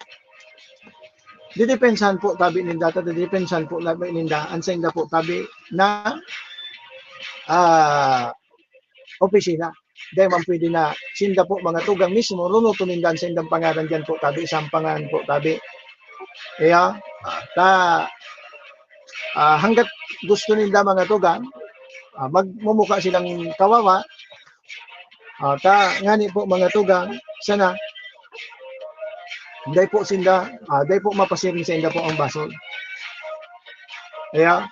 didepensahan po tabi ninda, ta didepensahan po tabi ninda, ang sainda po tabi na, ah, opisina. Dai man pwede na sinda po, mga tugang, mismo, runuton ninda ang saindang pangaran diyan po tabi, sampangan po tabi. Kaya, ah, ta, ah, hanggat gusto ninda, mga tugang, ah, magmumukha silang kawawa. Ah, ta ngani po, mga tugang, sana dai po sinda, ah, dai po mapasiring sainda po ang basol. Kaya,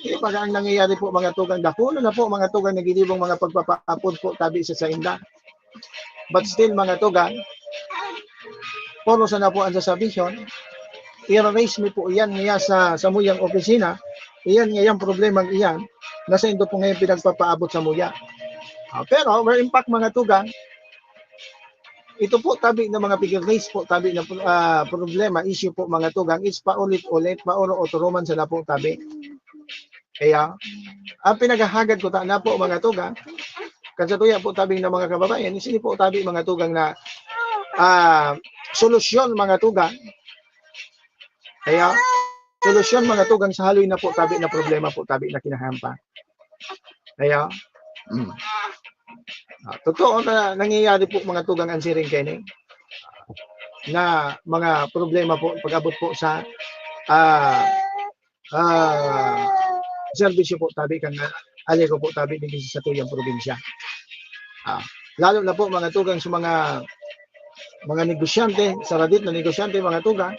di ba ang nangyayari po, mga tugang, dakula na po, mga tugang, nagigibong mga pagpapaapod po tabi sa sainda. But still, mga tugang, puro sana po ang sasabihon, i-raise mi po iyan ngaya sa samuyang opisina, iyan ngayang problemang iyan, na saindo po ngayon pinagpapaabot samuya. Ah, pero, where in fact, mga tugang, ito po tabi na mga pig-raise po tabi na, ah, problema, issue po, mga tugang, it's paulit-ulit, pauro-otro man sana po tabi. Kaya, ang pinaghahagad ko tana po, mga tugang, kan satuya po tabi na mga kababayan, is ini po tabi, mga tugang, na, ah, solusyon, mga tugang. Kaya, solusyon, mga tugang, sa haloy na po tabi na problema po tabi na kinahampa. Kaya, mm. Ah, totoo na nangyayari po, mga tugang, ang siring kaini na mga problema po pag-abot po sa, ah, ah, serbisyo po tabi kan, ah, aliko po tabi digdi sa satuyang probinsya. Ah, lalo na po, mga tugang, sa mga, mga negosyante, saradit na negosyante, mga tugang,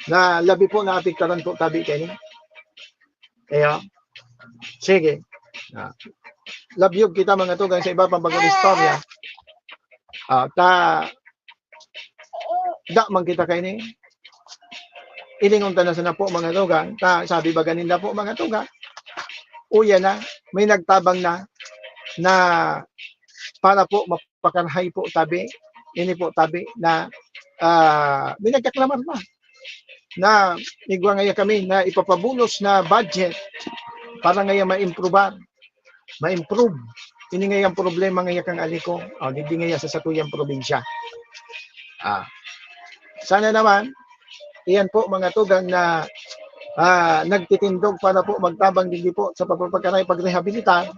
na labi po naapektaran po tabi kaini. Kaya, sige. Ah, labyog kita, mga tugang, sa iba pang bagong istorya. Ah, ta, da man kita kaini. Ilingon ta na sana po, mga tugang. Ta, sabi baga ninda po, mga tugang, uya na, may nagtabang na, na para po mapakarahay po tabi, ini po tabi na, ah, may nagkaklamar na, na igwa ngaya kami na ipapabulos na budget para ngaya ma-improbar, ma-improve. Ini ngayang problema ngaya kan aliko, o, digdi ngaya sa satuyang probinsya. Ah, sana naman, iyan po, mga tugang, na, ah, nagtitindog para po magtabang digdi po sa pagpapakaray, pagrehabilitar,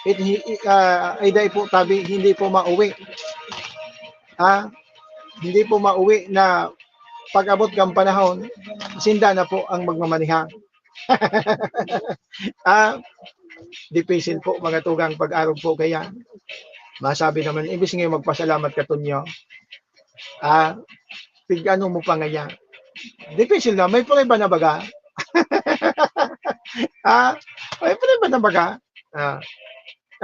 it-, hi-, i-, ah, ay dai po tabi, hindi po mauwi. Ah, hindi po mauwi na pag-abot kan panahon, sinda na po ang magmamaneha. Ah, dipisil po, mga tugang, pag-arog po kaya. Masabi naman, imbis nga magpasalamat ka, Tonyo. Ah, pig-ano mo pa ngaya? Dipisil na, may prueba na baga? Ah, may prueba na baga? Ah,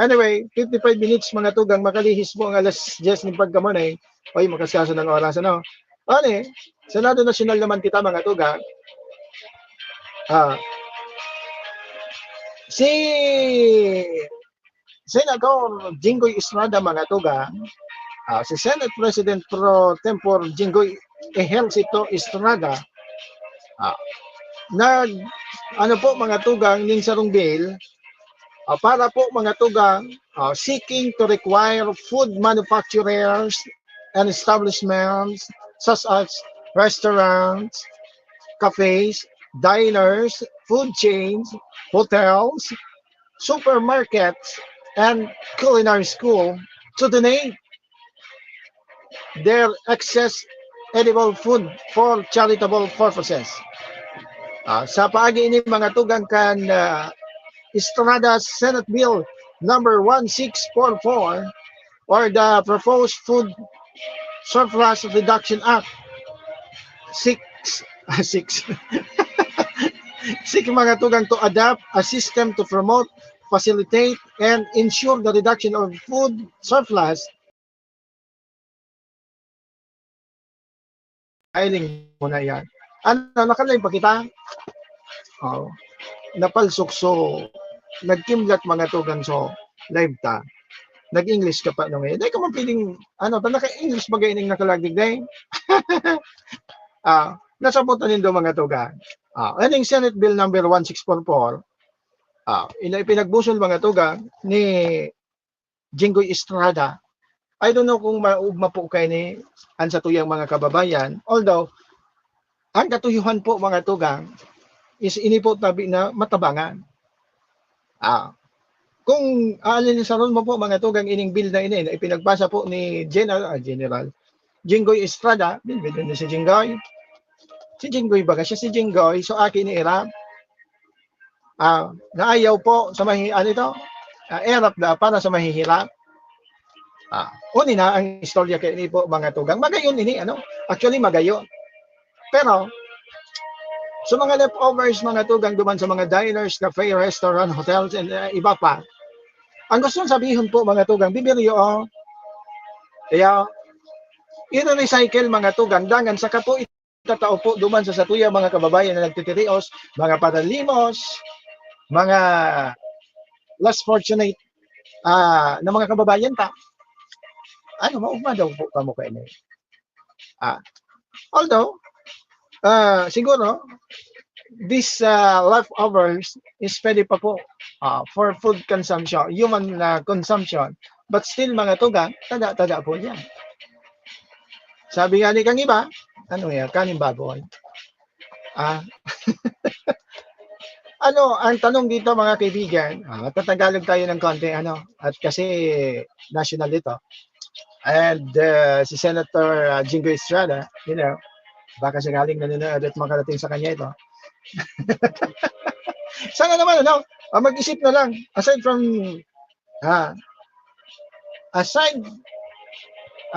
anyway, fifty-five minutes, mga tugang, makalihis po ang alas diyes nin pagkamunay. Oy, makaskasa ng oras, ano? Ano eh, Senado Nasyonal naman kita, mga tugang. Ah, si Senator Jinggoy Estrada, mga tugang, ah, si Senate President pro tempore Jinggoy Ejercito Estrada, ah, nag, ano po, mga tugang, ning sarong bill, ah, para po, mga tugang, ah, seeking to require food manufacturers and establishments such as restaurants, cafes, diners, food chains, hotels, supermarkets, and culinary school to donate their excess edible food for charitable purposes. Ah, sa paagi ini, mga tugang, kan, ah, Estrada Senate Bill number one six four four, or the Proposed Food Surplus Reduction Act, six, ah, six. Six, mga tugang, to adopt a system to promote, facilitate, and ensure the reduction of food surplus. Hiling mo na yan. Ano, naka-live pa kita? Oh, napalsok, so, nagkimlat, mga tugang, so, live ta. Nag-English ka pa nung eh. Dai ka man pwedeng, ano, ta naka-English ba gaining nakalagig, day? Ah, nasabot na nindo, mga tugang. Ah, aning Senate Bill number one six four four, ah, ina-, ipinagbusol, mga tugang, ni Jinggoy Estrada. I don't know kung maugma po kaini an satuyang mga kababayan. Although, ang katuyuhan po, mga tugang, is ini po tabi na matabangan. Ah, kung aalin sa mo po, mga tugang, ining bill na ini na ipinagbasa po ni General, ah, General Jinggoy Estrada, binbidin ni si Jinggoy. Si Jinggoy baga siya, si Jinggoy, so aki ni Ira. Ah, naayaw po sa mahi-, ano ito? Ah, erap na para sa mahihirap. Ah, uni na ang istorya kaini po, mga tugang. Magayon ini, ano? Actually, magayon. Pero, sa mga leftovers, mga tugang, duman sa mga diners, cafe, restaurant, hotels, and, ah, iba pa, ang gustong sabihon po, mga tugang, bibiryo, oh. Kaya, i-recycle, mga tugang, dangan saka po itatao po duman sa satuya, mga kababayan na nagtitirios, mga paralimos, mga less fortunate, ah, na mga kababayan ta. Ano, maugma daw po kamo kaini. Ah, although, ah, siguro, this, ah, leftovers is pwede pa po, ah, for food consumption, human, ah, consumption. But still, mga tugang, tada-tada po yan. Sabi nga ni kang iba, ano yan, kaning baboy. Ah, ano, ang tanong dito, mga kaibigan, ah, magtatagalog tayo ng konti, ano, at kasi national ito. And, ah, si Senator, ah, Jinggoy Estrada, you know, baka sakaling nanonood at makarating sa kanya ito. Sana naman, ano, ah, mag-isip na lang, aside from, ah, aside,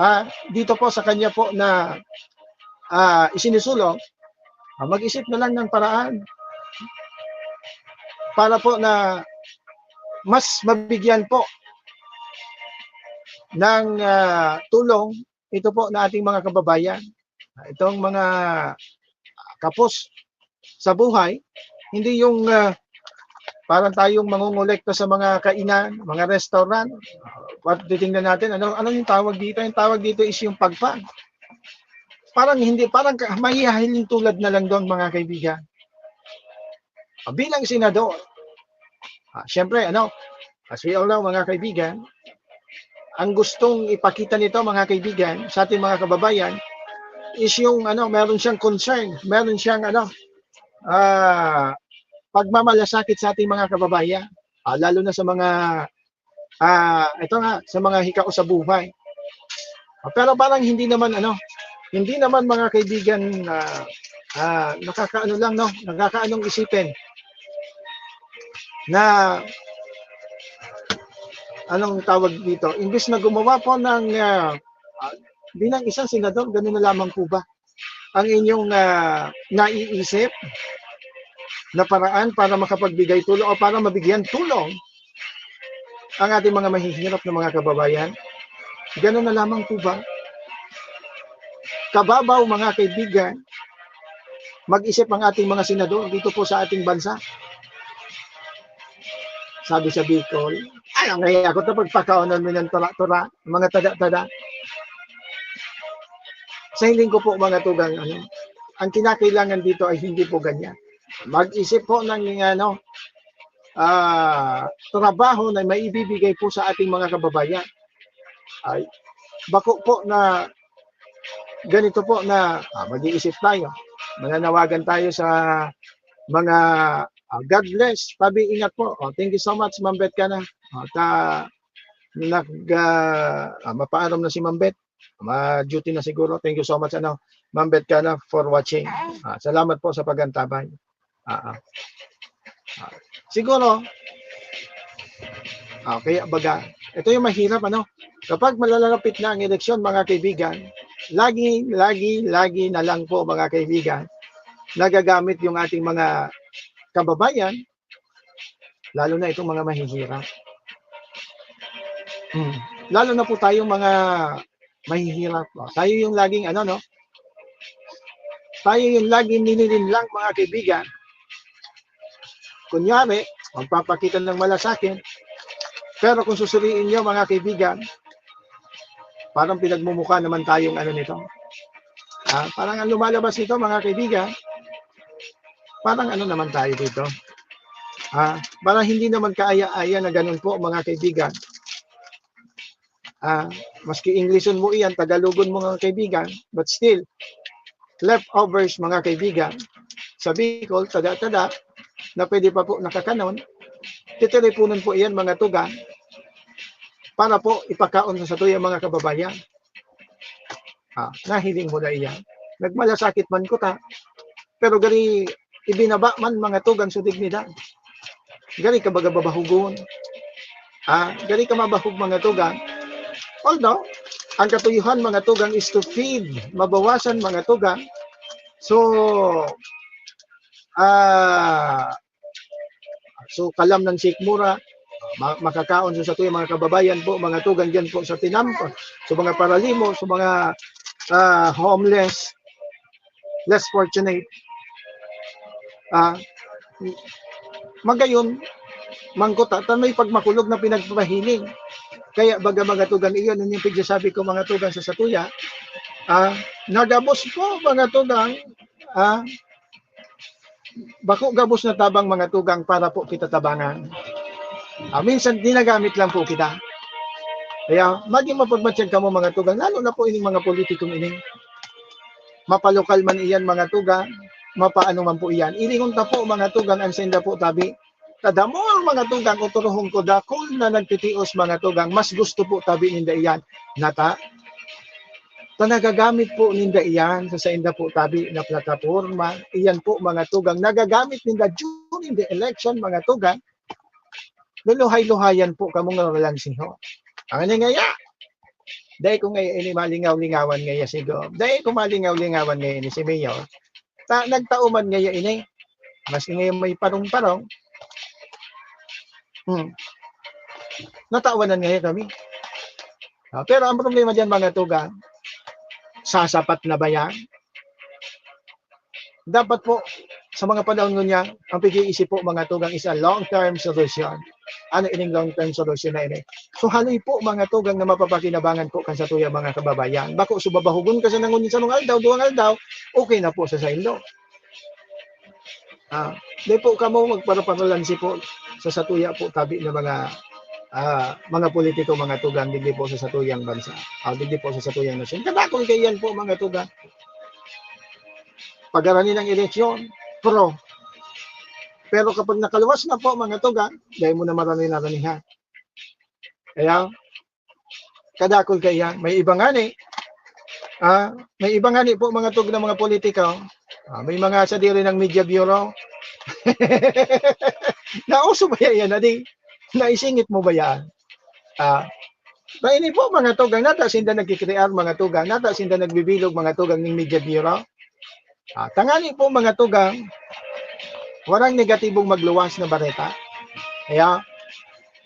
ah, dito po sa kanya po na, ah, isinusulong, ah, mag-isip na lang ng paraan para po na mas mabigyan po ng, ah, tulong ito po na ating mga kababayan. Itong mga kapos sa buhay, hindi yung, ah, parang tayong mangongolekta sa mga kainan, mga restaurant. At titingnan natin, ano, ano yung tawag dito? Yung tawag dito is yung pagpag. Parang hindi, parang ka-, mahihahiling tulad na lang doon, mga kaibigan. Ah, bilang senador, ah, siyempre, ano, as we all know, mga kaibigan, ang gustong ipakita nito, mga kaibigan, sa ating mga kababayan, is yung, ano, meron siyang concern, meron siyang, ano, ah, pagmamalasakit sa ating mga kababayan. Ah, lalo na sa mga, ah, ito nga, sa mga hikao sa buhay. Ah, pero parang hindi naman, ano, hindi naman, mga kaibigan, ah, ah, nakakaano lang, no? Nakakaanong isipin na, anong tawag dito? Imbes na gumawa po ng, ah, ah, bilang isang senador, ganun na lamang po ba ang inyong, ah, naiisip na paraan para makapagbigay tulong o para mabigyan tulong ang ating mga mahihirap na mga kababayan? Ganun na lamang po ba? Kababaw, mga kaibigan, mag-isip ang ating mga senador dito po sa ating bansa. Sabi sa Bicol, "Ano nga ako ito, pagpakaonan mo ng tura-tura, mga tada-tada?" Sa hiling ko po, mga tugang, ano, ang kinakailangan dito ay hindi po ganyan. Mag-isip po ng, ano, ah, trabaho na maibibigay po sa ating mga kababayan. Ay, bako po na ganito po na, ah, mag-iisip tayo. Mananawagan tayo sa mga, ah, God bless. Tabi, ingat po. Oh, thank you so much, Ma'am Bet ka na. Oh, ta, nag, ah, ah, mapaaram na si Ma'am Bet. Ma-duty na siguro. Thank you so much, ano, Ma'am Bet ka na, for watching. Ah, salamat po sa pag-antabay. Ah, ah. Ah, siguro, ah, kaya baga, ito yung mahirap, ano, kapag malalapit na ang eleksyon, mga kaibigan, lagi, lagi, lagi na lang po, mga kaibigan, nagagamit yung ating mga kababayan, lalo na itong mga mahihirap. Hmm. Lalo na po tayong mga mahihirap, no? Tayo yung laging, ano, no? Tayo yung laging ninilinlang, mga kaibigan. Kunyari, magpapakita ng malasakit. Pero kung susuriin nyo, mga kaibigan, parang pinagmumukha naman tayong ano nito. Ah, parang ang lumalabas nito, mga kaibigan, parang ano naman tayo dito. Ah, parang hindi naman kaaya-aya na ganun po, mga kaibigan. Ah, maski Englishin mo iyan, Tagalogon mo, mga kaibigan, but still, leftovers, mga kaibigan, sa Bicol, tada-tada, na pwede pa po nakakanon, titiripunon po iyan, mga tugang, para po ipakaon sa satuyang mga kababayan. Ah, nahiling mo na iyan. Nagmalasakit man kuta, pero gari ibinaba man, mga tugang, sa dignidad. Gari ka baga babahugon. Ah, gari ka mabahog, mga tugang. Although, ang katuyohan, mga tugang, is to feed, mabawasan, mga tugang. So, ah, so, kalam ng sikmura, ma-, makakaon sa satuya, mga kababayan po, mga tugang, dyan po sa tinampa, sa mga paralimo, sa mga, ah, homeless, less fortunate. Ah, magayon, mangkuta ta may pagmakulog na pinagpahiling. Kaya baga, mga tugang, iyon ang pigsasabi ko, mga tugang, sa satuya. Ah, nagabos po, mga tugang, ah, bako gabos na tabang, mga tugang, para po kita tabangan. Ah, minsan, ginagamit lang po kita. Kaya, maging mapagmatyag kamo, mga tugang, lalo na po ining mga politikong ini. Mapalokal man iyan, mga tugang, mapaano man po iyan. Ilingon ta po, mga tugang, ang sainda po tabi. Tadamol, mga tugang, o turuhon ko, dakul na nagtitios, mga tugang, mas gusto po tabi ninda iyan. Nata, ta nagagamit po ninda iyan sa sainda po tabi na plataporma. Iyan po, mga tugang, nagagamit ninda during the election, mga tugang. Luluhay-luhayan po kamo nga walang siho. Ang ano nga ya? Dahil ko ngayon ini malingaw-lingawan ngayon si Gov. Dahil ko malingaw-lingawan ngayon si Mayor. Ta, nagtao man ngayon ini. Mas ngayon may parong-parong. Hmm. Natawanan ngayon kami. Ah, pero ang problema diyan, mga tugang, sasapat na ba yan? Dapat po, sa mga panahon ngunyan, ang pag-iisip po, mga tugang, is a long-term solution. Ano ining long-term solution na ini? So, haloy po, mga tugang, na mapapakinabangan po kan satuya, mga kababayan. Bako, so, babahugon ka sa nangon sa mga aldaw, duwang aldaw, okay na po sa saindo. Ah, di po kamo magparaparansi po sa satuya po tabi na mga, ah, mga politiko, mga tugang, digdi po sa satuyang bansa. Ah, digdi po sa satuyang nasyon. Kadakol kaiyan po, mga tugang. Pagaranin ang eleksyon, pro. Pero kapag nakaluwas na po, mga tugang, dahil mo na marani-ranihan. Kaya, kadakol kaiyan. May iba ngani, ah, may iba ngani po, mga tugang, mga politiko. Ah, may mga sadiri ng media bureau. Nauso ba yan, adi? Naisingit mo ba yan? Ah, na ini po, mga tugang, nata sinda nagkikrear, mga tugang, nata sinda nagbibilog, mga tugang, ning media bureau. Ah, tangani po, mga tugang, warang negatibong magluwas na bareta. Kaya,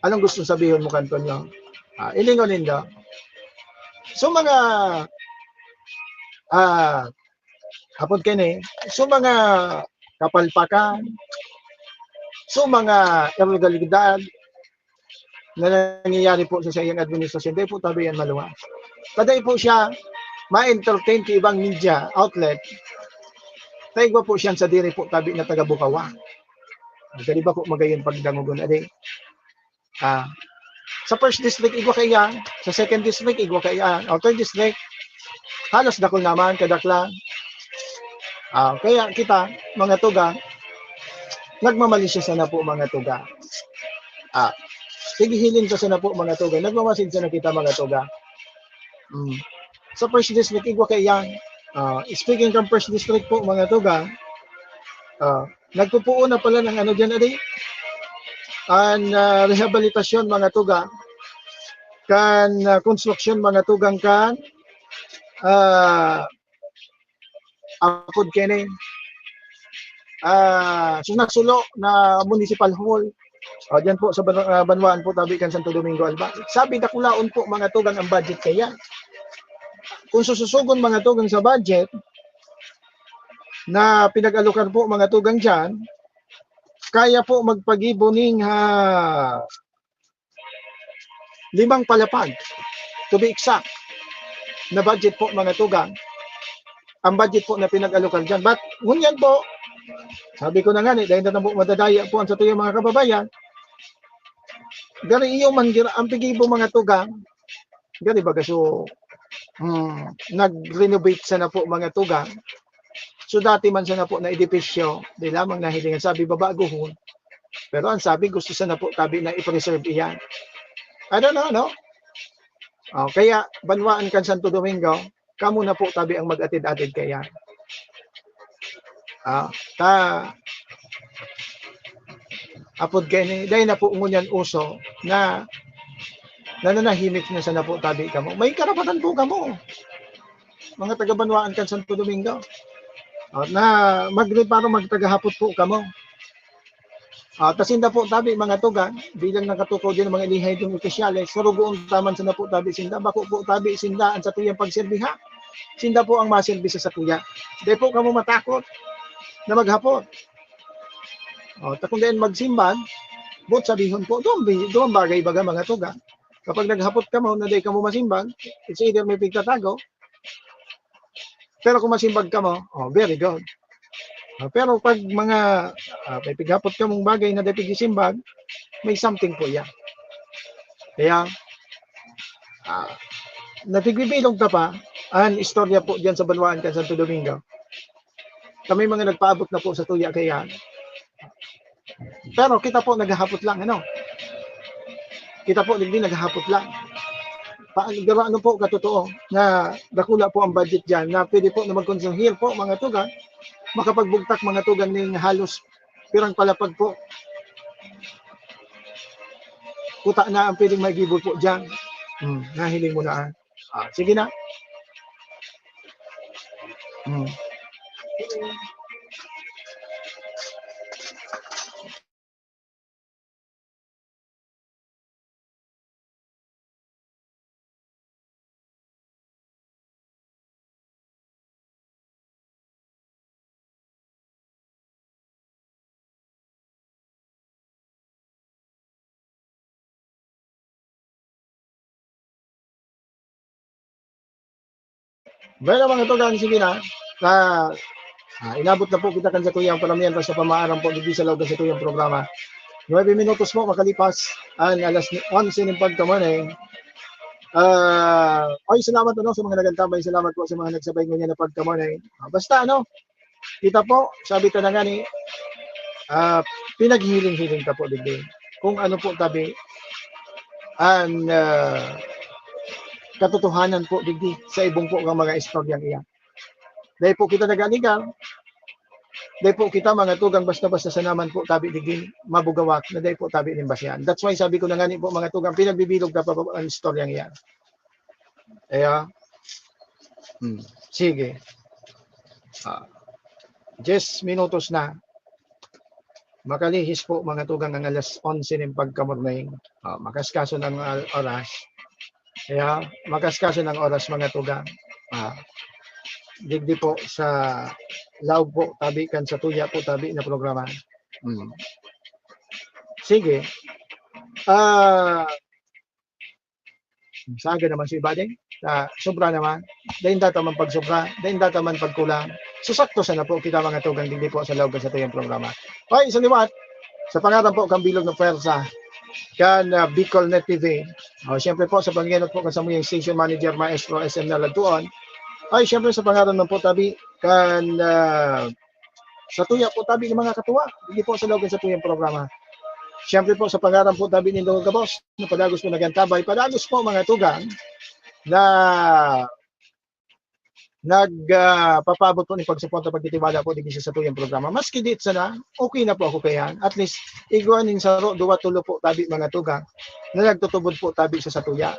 anong gusto sabihon mo, kanton, no? Ah, ilingon nindo. So, mga, ah, apod kini, so, mga kapalpakan, so, mga ilegalidad na nangyayari po sa saiyang administrasyon, dai po tabi yan maluwas. Kaday po siya ma-entertain ki ibang media outlet, ta igwa po siyan sadiri po tabi na taga Bukawa. Dali ba po magayon pagdangogon, adi? Ah, sa first district, igwa kaiyan. Sa second district, igwa kaiyan. O third district, halos dakul naman, kadaklan. Ah, kaya kita, mga tugang, nagmamalisya sana po, mga tugang. Ah, sige, hiling sa sana po, mga tugang. Nagmamasid sana kita, mga tugang. Mm. Sa first district, igwa kaiyan. Ah, speaking from first district po, mga tugang, ah, nagpupuon na pala ng ano dyan, adi? An, ah, rehabilitasyon, mga tugang. Kan, ah, konstruksyon, mga tugang, kan, ah, apod kini, ah, so nasulo na municipal hall. O, dyan po sa ban-, ah, banwaan po, tabi kan Santo Domingo, Albay. Sabi, dakulaon po, mga tugang, ang budget kaya. Kung sususugon, mga tugang, sa budget na pinag-alokan po, mga tugang, dyan, kaya po magpagibo ning, ha, limang palapag, to be exact, na budget po, mga tugang, ang budget po na pinag-alokan dyan. But, ngunyan po, sabi ko na nga ni, dahil na po madadaya po ang satuyang mga kababayan, gari iyo man, gira-, ang pigibo, mga tugang, gari baga, so, hmm, nag-renovate sana po, mga tugang. So, dati man sana po na edipisyo, di lamang nahilingan, sabi, babaguhon. Pero ang sabi, gusto sana po tabi na i-preserve iyan. I don't know, no? O, kaya, banwaan kan Santo Domingo, kamo na po tabi ang mag-atid-atid kaya. Ah, ta, apod kaini, dai na po ngunyan uso na nananahimik na sana po tabi kamo. May karapatan po kamo, mga taga-banwaan kan Santo Domingo. Ah, na magreparo, magtagahapot po kamo. Ah, ta sinda po tabi, mga tugang, bilang nakatukaw din ang mga ilihay ng opisyales, surugoon ta man sana po tabi sinda, bako po tabi sinda ang satuyang pagserbihan. Sinda po ang maserbi sa satuya. Dai po kamo matakot na maghapot. Oh, ta kung dai magsimbag, boot sabihon po, duwang bi-, duwang bagay baga, mga tugang. Kapag naghapot kamo na dai kamo masimbag, it's either may pigtatago, pero kung masimbag kamo, oh, very good. Ah, pero pag mga, ah, may pighapot kamong bagay na dai pigsimbag, may something po yan. Kaya, ah, napigbibilog ta pa an istorya po diyan sa banwaan kan Santo Domingo. Kami mga nagpaabot na po sa tuya kaya. Pero kita po naghahapot lang, ano? Kita po digdi naghahapot lang. Pa-, pero ano po katotoo na dakula po ang budget diyan na pwede po na magkonsehir po, mga tugang, makapagbugtak, mga tugang, ning halos pirang palapag po. Kuta na ang pwedeng magibo po diyan. Hmm, nahiling mo na, ah. Ah, sige na. Hmm. Bueno, mga tugang, sige na. Na, ah, inabot na po kita kan satuyang paramihan sa pamaaram po digdi sa laog kan satuyang programa. Nuebe minutos po makalipas an alas onse nin pagkamorning. Ah, oy, salamat, ano, sa mga nagantabay. Salamat po sa mga nagsabay ngunyan na pagkamorning. Ah, basta, ano, kita po, sabi ta na nga ni, ah, pinaghiling-hiling ta po digdi kung ano po tabi an, ah, katotohanan po digdi sa ibong po kan mga istoryang iyan. Dai po kita nag-anigaw, dai po kita, mga tugang, basta-basta sana man po tabi digdi mabugawak na dai po tabi nin basehan. That's why sabi ko na nga ni po, mga tugang, pinagbibilog ta pa po an istoryang iyan. Kaya, hmm, sige. Ah, diyes minutos na. Makalihis po, mga tugang, ang alas onse nin pagkamorning. Ah, makaskaso na ang al-, oras. Kaya, makaskaso na ang oras, mga tugang. Ah, digdi po sa laog po, tabi kan satuya po, tabi na programa. Hmm. Sige. Ah, Saga naman sa iba din. Ah, sobra naman. Dai nata man pagsobra, dai nata man pagkulang. So, sakto sana po kita, mga tugang, digdi po sa laog kan satuyang programa. Okay, sa liwat, sa pangaran po kan Bilog na Pwersa, kan, ah, Bicol Net T V. Oh, siyempre po, sa pangenot po kan samuyang station manager, Maestro S M Naladtuon. Ay, siyempre, sa pangaran man po tabi, kan, ah, satuya po tabi ng mga katuwa, digdi po sa laog kan satuyang programa. Siyempre po, sa pangaran po tabi nindong gabos, na padagos po nag-antabay, padagos po, mga tugang, na nag, ah, papaabot po nin pagsuporta, pagtitiwala po digdi sa satuyang programa. Maski diit sana, okay na po ako kaiyan. At least, igwa nin saro, duwa, tolo po tabi, mga tugang, na nagtutubod po tabi sa satuya.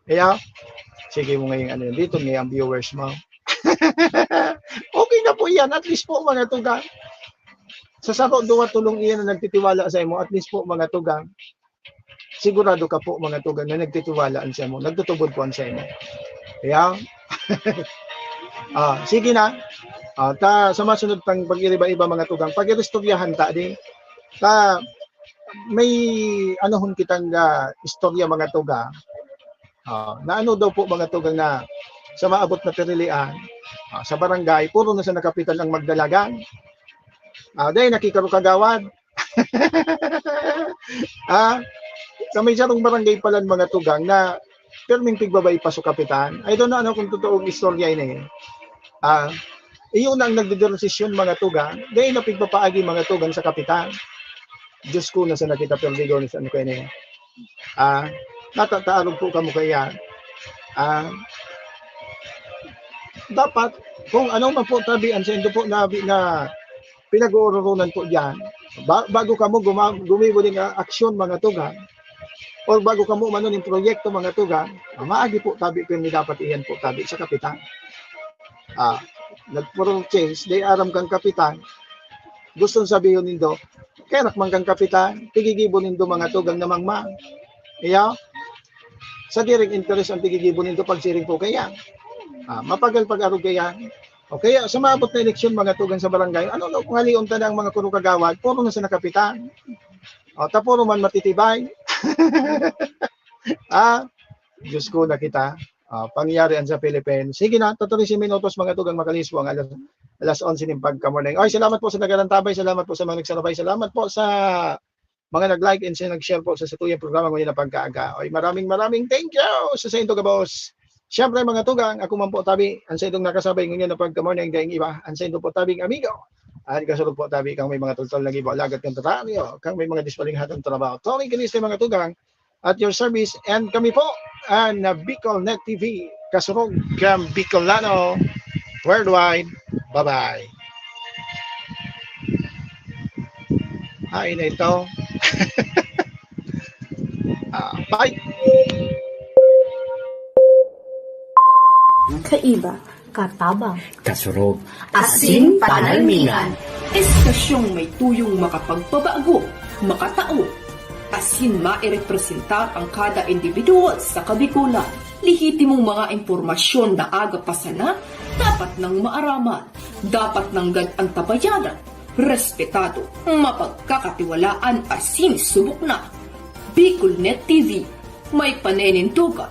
Kaya, sige mo ngayong ano, dito ngayong viewers mo. Okay na po iyan, at least po, mga tugang. Sa saro, duwa, tolong iyan na nagtitiwala sa imo, at least po, mga tugang, sigurado ka po, mga tugang, na nagtitiwala an sa imo, nagtutubod po an sa imo. Kaya, ah, sige na. Ah, ta, sa masunod pang pag-iriba-iba, mga tugang, pag-iristoryahan ta di. Ta, may anahon kitang, ah, istorya, mga tugang. Ah, na ano daw po, mga tugang, na sa maabot na pirilian, ah, sa barangay, puro na sa nakapitan ang magdalagan. Ah, dahil nakikarukagawad. Ah, sa may sarong barangay pala, mga tugang, na pirming pigbabay pa sa kapitan. I don't know ano kung totoong istorya ini. Ah, iyon ang nagdedesisyon, mga tugang. Dahil na pigpapaagi, mga tugang, sa kapitan. Diyos ko, nasa nakita, perdigo, nasa ano kayo na yan. Ah, natataarog po kamo kaya. Ah, dapat, kung ano man po tabi, ang sendo po na, na pinag-uuroronan po diyan, ba-, bago kamo guma-, gumibo ning a-, aksyon, mga tugang, or bago kamo umano ning proyekto, mga tugang, ah, maagi po tabi pirmi dapat iyan po tabi sa kapitan. Ah, nag-purchase, di aram kang kapitan, gustong sabihon nindo, kaya nakman kang kapitan, tigigibo nindo, mga tugang, na mangmang. Iya, sa direct interest ang tigigibo nindo pagsiring po kaya. Ah, mapagal pag-arog kaya. O kaya, sa maabot na eleksyon, mga tugang sa barangay, ano na kung halion ta na ang mga kuro kagawad, puro na sa nakapitan. O, ta puro man matitibay. Ah, Diyos ko, nakita. Ah, pangyayari yan sa Philippines. Sige na, tatlong minutos, mga tugang, makalisbo ang alas, alas onse ning pagka-morning. Ay, salamat po sa nagalantabay, salamat po sa mga nagsanabay, salamat po sa mga nag-like and sa nag-share po sa satuyang programa ngunyan na pagkaaga. Oy, maraming, maraming thank you sa saindong gabos. Siyempre, mga tugang, ako man po tabi, ang saindong nakasabay ngunyan na pagka-morning, daing iba, ang saindo po tabing amigo, at kasurog po tabi kang may mga tultol na gibo, alagad kontraryo, kang may mga dispalinghadong trabaho. Tony Caliste, mga tugang, at your service, and kami po, ang Bicol Net T V, kasurog kang Bicolano worldwide. Bye-bye. Ay, na ito. Ah, bye. Kaiba, katabang, kasurog, asin panalmingan. Estasyong may tuyong makapagpabago, makatao, asin mairepresentar ang kada individual sa Kabikolan. Lehitimong mga impormasyon na aga pa sana, dapat nang maaraman, dapat nanggad antabayanan, respetado, mapagkakatiwalaan asin subok na. Bicol Net T V, may paninindogan,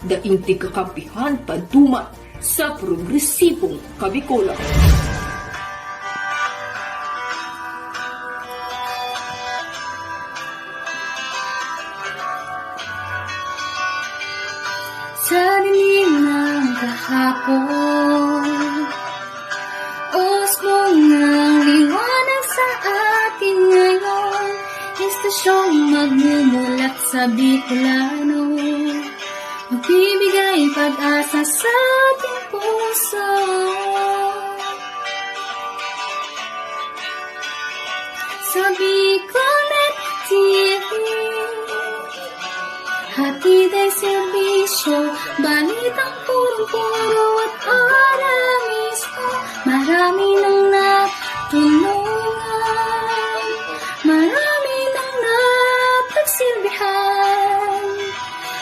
daing tigkakampihan paduman sa progresibong Kabikolan. Sa dilim ng kahapon, usbong ng liwanag sa atin ngayon. Estasyong magmumulat sa Bicolano, magbibigay pag-asa sa ating puso. Sa Bicolnet T V, hatid ay serbisyo, balitang purong-puro at para mismo. Marami nang natulungan, marami nang napagsilbihan,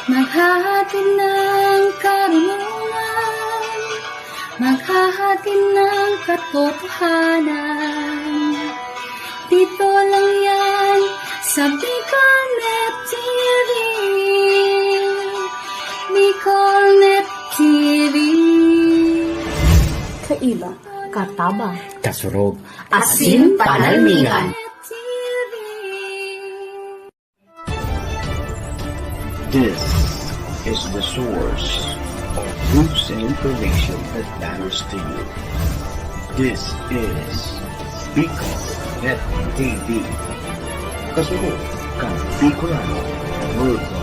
maghahatid ng karunungan, maghahatid ng katotohanan. Dito lang yan sa Bicolnet T V. Bicolnet T V. Kaiba, katabang, kasurog, asin panalmingan. This is the source of news and information that matters to you. This is Bicol Net T V. Kasunod kan Bicolano Worldwide.